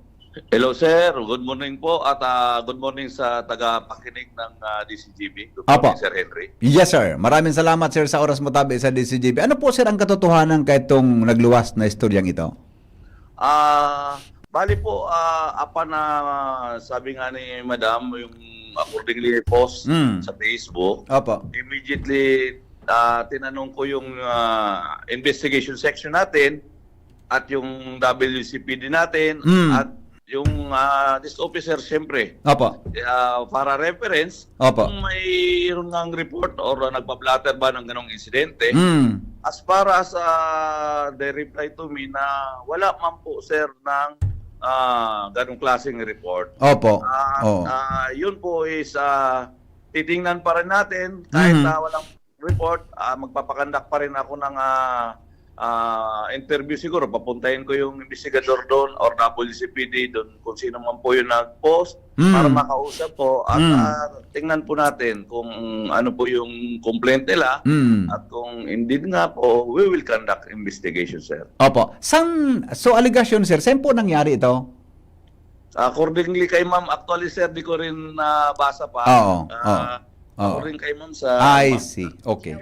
Hello, sir. Good morning po at ah, good morning sa tagapakinig ng ah, D C G B. Good Apo. morning, Sir Henry. Yes, sir. Maraming salamat, sir, sa oras mo tabi sa D C G B. Ano po, sir, ang katotohanan kaitong nagluwas na istoryang ito? Ah, bali po, ah, apa na sabi nga ni Madam, yung accordingly post Mm. sa Facebook, Opo. immediately ah, tinanong ko yung ah, investigation section natin at yung W C P D natin Mm. at yung ah, this officer, siyempre, Opo. ah, para reference, Opo. kung mayroon ngang report or nagpa-blotter ba ng ganong insidente. Mm. As far as ah, they reply to me na wala man po, sir, ng ah, ganong klaseng report. Opo. Ah, Oo. ah, yun po is ah, titingnan pa rin natin kahit Mhm. na walang report, ah, magpapakandak pa rin ako ng ah, ah, interview siguro. Papuntahin ko yung investigador doon or W C P D doon kung sino man po yung nag-post Mm. para makausap po at Mm. ah, tingnan po natin kung ano po yung complaint nila Mm. at kung indeed nga po, we will conduct investigation, sir. Opo. San, so, allegation, sir, saan po nangyari ito? Accordingly kay ma'am, actually, sir, di ko rin nabasa pa. Oo, Ah, oo. According kay ma'am sa I ma- see. Okay.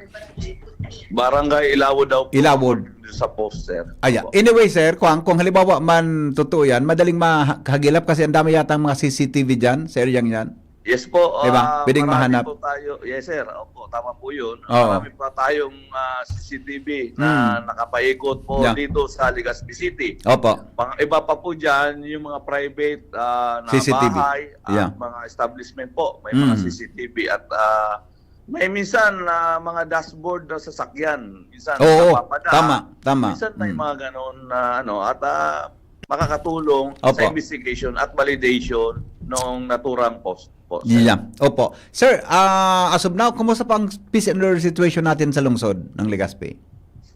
Barangay Ilawod daw po. Ilawod. Sa post, sir. Aya. Opo. Anyway, sir, kung, kung halimbawa man totoo yan, madaling mahagilap kasi ang dami yatang mga C C T V dyan, sa area yan. Yes po. Diba? Ah, Pwedeng marami mahanap. po tayo. Yes, sir. Opo, tama po yun. Oo. Marami pa tayong ah, C C T V na Hmm. nakapaikot po Yeah. dito sa Legazpi City. Opo. Mga iba pa po dyan, yung mga private ah, na C C T V. bahay at Yeah. mga establishment po. May mga Hmm. C C T V at ah, may minsan na mga dashboard na sasakyan. Minsan Oo, napapada. tama, tama. Minsan may Mm. mga ganon na ano, at ah, makakatulong Opo. sa investigation at validation ng naturang post po, sir. Yeah. Opo. Sir, ah, as of now, kumusta pa ang peace and order situation natin sa lungsod ng Legazpi?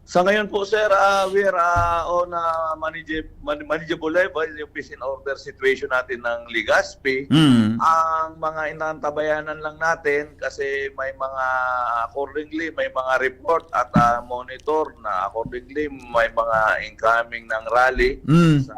Sa ngayon po, sir, ah, we are ah, on a manage- man- manageable level yung peace and order situation natin ng Legazpi. Mm. Ang mga inaantabayanan lang natin kasi may mga accordingly, may mga report at ah, monitor na accordingly may mga incoming ng rally Mm. sa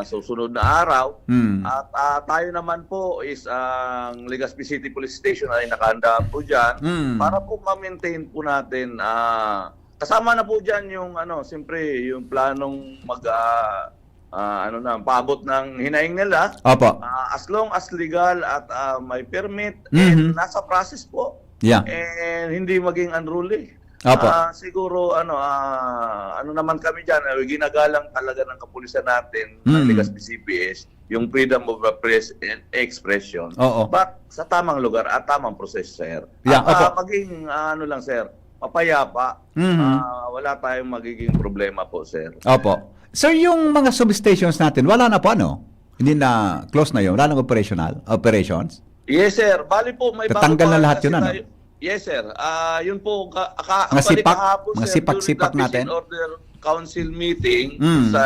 susunod na araw. Mm. At ah, tayo naman po is ang Legazpi City Police Station ay nakahanda po dyan Mm. para po ma-maintain po natin. Ah, kasama na po dyan yung ano, siyempre yung planong mag ah, ah, ano na, paabot ng hinaing nila. Opo. Ah, as long as legal at ah, may permit and Mhm. nasa process po Yeah. and hindi maging unruly. Opo. Ah, siguro ano ah, ano naman kami diyan, eh, ginagalang talaga ng kapulisan natin ng Mm. Legazpi C P S yung freedom of press and expression. Oo. But sa tamang lugar at tamang proseso, sir. Yeah, At ah, opo. maging ah, ano lang, sir, mapayapa. Mhm. Ah, wala tayong magiging problema po, sir. Opo. Sir, yung mga substations natin, wala na po, ano? Hindi na, close na yun. Wala nang operational, operations? Yes, sir. Bali po, may bago Tatanggal na pa lahat kasi yun, ano? tayo. Yes, sir. Ah, yun po, ka, ka, Mga actually, sipak, kahapon, mga sir, sipak-sipak during the peace natin. and order council meeting Mm. sa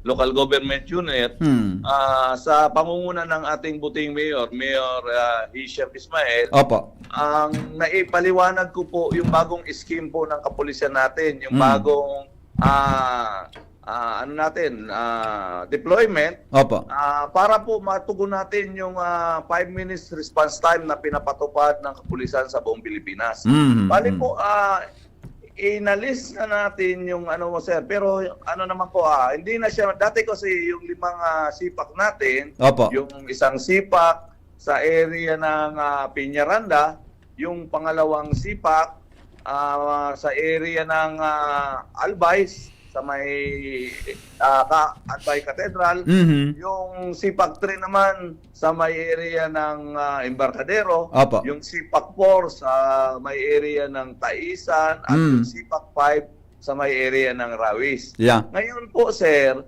local government unit, Hmm. ah, sa pangunguna ng ating buting mayor, Mayor ah, Hisham Ismail, Opo. ang naipaliwanag ko po yung bagong scheme po ng kapulisan natin, yung Mm. bagong ah, ah, ano natin, ah, deployment Opo. ah, para po matugon natin yung ah, five minutes response time na pinapatupad ng kapulisan sa buong Pilipinas. Mm. Bali Mm. po, ah, inalis na natin yung ano mo, sir. Pero ano naman po, ah, hindi na siya, dati kasi yung limang ah, sipak natin, Opo. yung isang sipak sa area ng ah, Peñaranda, yung pangalawang sipak ah, sa area ng ah, Albay, sa may, ah, ka-, Albay Cathedral. Mhm. Yung CPAC three naman sa may area ng, ah, Embarcadero. Opo. Yung CPAC four sa may area ng Taisan at Mm. yung CPAC five sa may area ng Rawis. Yeah. Ngayon po, sir,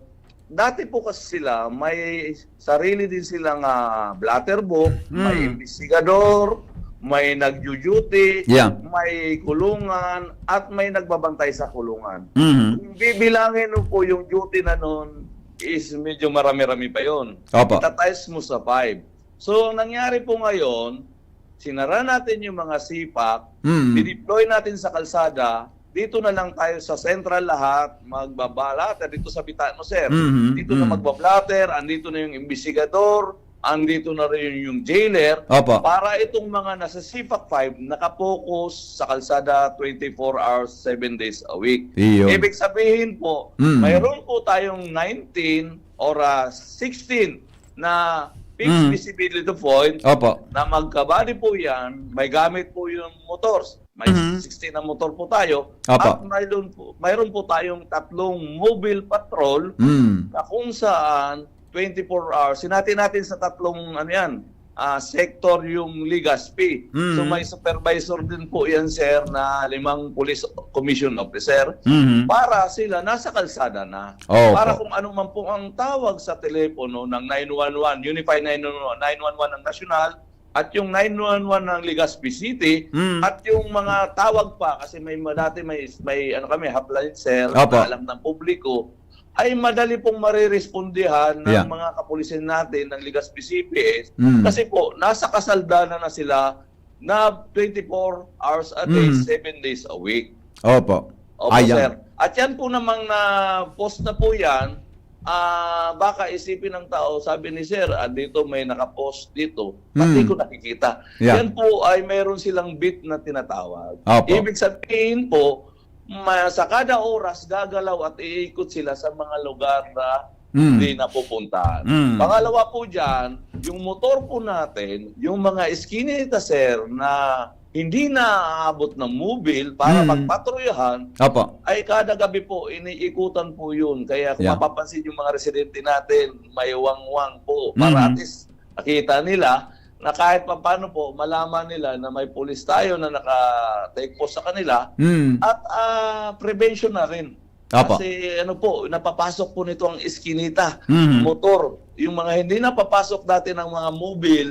dati po kasi sila, may sarili din silang, ah, blotter book, may Mm. investigador, may nagjo-duty, Yeah. may kulungan, at may nagbabantay sa kulungan. Mhm. Kung bibilangin mo po yung duty na nun, is medyo marami-rami pa yun. Opo. Itatimes mo sa five. So, ang nangyari po ngayon, sinara natin yung mga CPAC, Mm. dineploy natin sa kalsada, dito na lang tayo sa central lahat, magbabalater dito sa Bitano, sir. Mhm, Dito na mm. magbablater, andito na yung investigador, andito na rin yung jailer, Opo. para itong mga nasa CPAC five, nakapokus sa kalsada twenty-four hours, seven days a week. Iyo. Ibig sabihin po, Mm. mayroon po tayong nineteen or, ah, sixteen na fixed Mm. visibility point Opo. na magkabali po yan, may gamit po yung motors. May Mhm. sixteen na motor po tayo. Opo. At mayroon po, mayroon po tayong tatlong mobile patrol Mm. na kung saan twenty-four hours. Sinati natin sa tatlong, ano yan, ah, sector yung Legazpi. Mm. So may supervisor din po yan, sir, na limang police commission officer Mhm. para sila nasa kalsada na. Opo. Para kung ano man po ang tawag sa telepono ng nine one one, Unified nine one one, nine one one ng nasyonal, at yung nine one one ng Legazpi City, Mm. at yung mga tawag pa, kasi may ma-, dati may, may ano kami, hotline, sir, Opo. na alam ng publiko, ay madali pong marirespondihan ng Yeah. mga kapulisan natin ng Legazpi C P S. Mm. Kasi po, nasa kasaldanan na sila na twenty-four hours a day, Mm. seven days a week. Opo. Opo, Ayan. sir. At yan po namang na-post na po yan, ah, baka isipin ng tao, sabi ni sir, "Ah, dito may naka-post dito." Pati Hmm. ko nakikita. Yeah. Yan po ay mayroon silang beat na tinatawag. Opo. Ibig sabihin po, ma-, sa kada oras, gagalaw at iikot sila sa mga lugar na Hmm. di napupuntahan. Hmm. Pangalawa po dyan, yung motor po natin, yung mga eskinita, sir, na hindi naaabot ng mobile para Hmm. pagpatrolyahan, Opo. ay kada gabi po, iniikutan po yun. Kaya kung Yeah. mapapansin yung mga residente natin, may wangwang po para Mhm. at least nakita nila na kahit papaano po, malaman nila na may pulis tayo na naka-take post sa kanila. Hmm. At, ah, prevention na rin. Opo. Kasi ano po, napapasok po nito ang eskinita, Mhm. motor. Yung mga hindi napapasok dati ng mga mobile,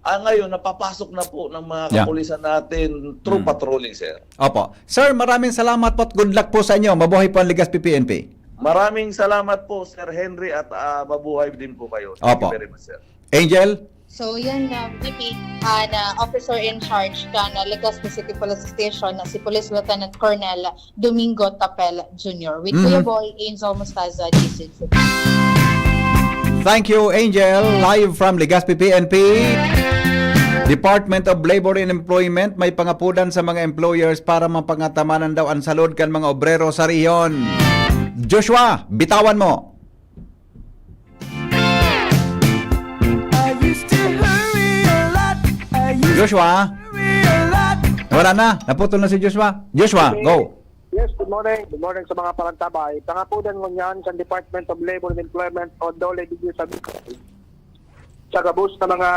ah, ngayon napapasok na po ng mga Yeah. kapulisan natin through Mm. patrolling, sir. Opo. Sir, maraming salamat po at good luck po sa inyo. Mabuhay po ang Legazpi P N P. Maraming salamat po, Sir Henry, at, ah, mabuhay din po kayo. Thank you Opo. very much, sir. Angel? So, yan na, V P, ah, na officer in charge kan Legazpi City Police Station na si Police Lieutenant Colonel Domingo Tapel Junior. With Mhm. Kuya Boy, Angel Mostaza, D Z. Thank you, Angel. Live from Legazpi P N P. Department of Labor and Employment, may pangapudan sa mga employers para mapangatamanan daw ang salud kan mga obrero sa rehiyon. Joshua, bitawan mo. I used to hurry a lot. I used Joshua? to hurry a lot. Wala na. Naputol na si Joshua. Joshua, Okay. go. Yes, good morning. Good morning sa mga parantabay. Pangapudan ngunyan kan Department of Labor and Employment o DOLE digdi sa Bicol sa gabos na mga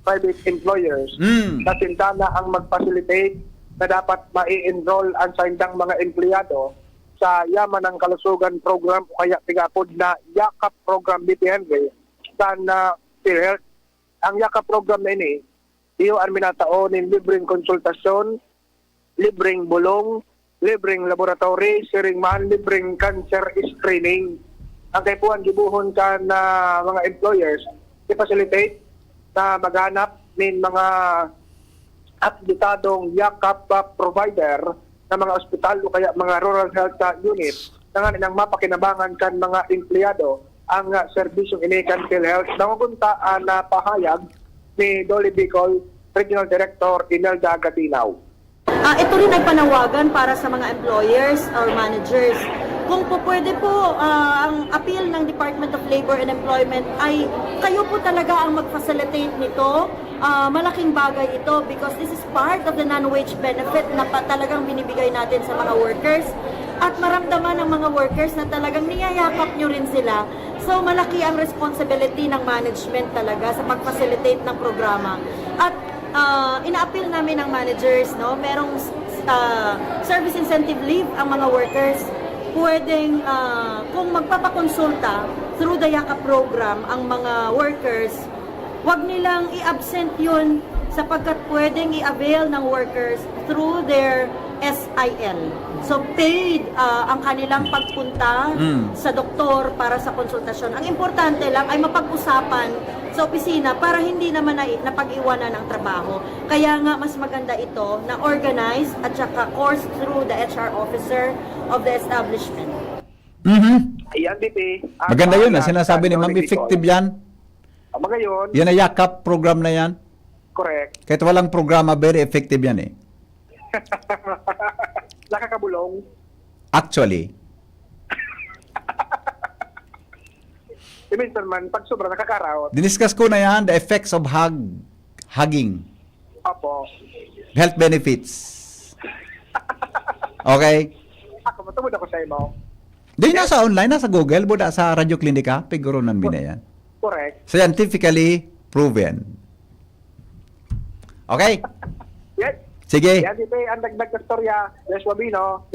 private employers Mm. na sila na ang mag-facilitate na dapat mai-enroll ang saindang mga empleyado sa Yaman ng Kalusugan Program o kaya pigapod na YAKAP Program, V P Henry, sa, ah, PhilHealth. Ang YAKAP Program na ini, iyo ang minatao nin libreng konsultasyon, libreng bulong, libreng laboratory, siring man libreng cancer screening. Ang kaipuhan gibohon kan, ah, mga employers, i-facilitate na maghanap nin mga akreditadong YAKAP provider na mga ospital o kaya mga rural health, ah, unit, na nga nang mapakinabangan kan mga empleyado ang, ah, serbisyong ini kan PhilHealth. Nangungunta ang, ah, pahayag ni DOLE Bicol Regional Director Imelda Gatinaw. Ah, ito rin ay panawagan para sa mga employers or managers. Kung po pwede po, ah, ang appeal ng Department of Labor and Employment ay kayo po talaga ang mag-facilitate nito. Ah, malaking bagay ito because this is part of the non-wage benefit na pa, talagang binibigay natin sa mga workers. At maramdaman ng mga workers na talagang niyayakap nyo rin sila. So, malaki ang responsibility ng management talaga sa pag-facilitate ng programa. At ah, ina-appeal namin ang managers, no? Merong ah, service incentive leave ang mga workers. Pwedeng, ah, kung magpapakonsulta through the yakap program ang mga workers, wag nilang i-absent yun sapagkat pwedeng i-avail ng workers through their S I L. So, paid ah, ang kanilang pagpunta Mm. sa doktor para sa konsultasyon. Ang importante lang ay mapag-usapan sa opisina para hindi naman na napag-iwanan ang trabaho. Kaya nga mas maganda ito na organized at saka course through the H R officer of the establishment. Mhm. Ayan, D P. Ang Maganda yun, ah, bahala sinasabi ni sa Ma'am, Northern effective Bicol. yan. Ah, mga yun, Yan ang yakap program na yan. Correct. Kahit walang programa, very effective yan eh. Nakakabulong. Actually, E minsan man, pag sobra, nakakaraot. diniscuss ko na yan, the effects of hug, hugging, Opo. health benefits. Okay? Ako, matubod ako sa imo. Di, nasa online, nasa Google, buda sa Radyo Klinika, pigurunan mi na yan. Correct. Scientifically proven. Okay? Yes. Sige. Yan, D P, ang dagdag na storya. Yes, Wabino.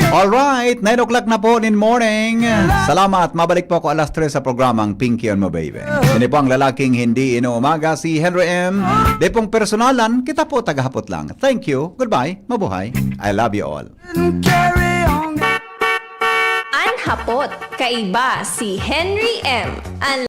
Alright, nine o'clock na po in morning. Salamat. Mabalik po ako alas tres sa programang Pinky on Mo Baby. Ini po ang lalaking hindi inuumaga, si Henry M. Di pong personalan, kita po tagahapot lang. Thank you. Goodbye. Mabuhay. I love you all. An hapot, kaiba si Henry M. An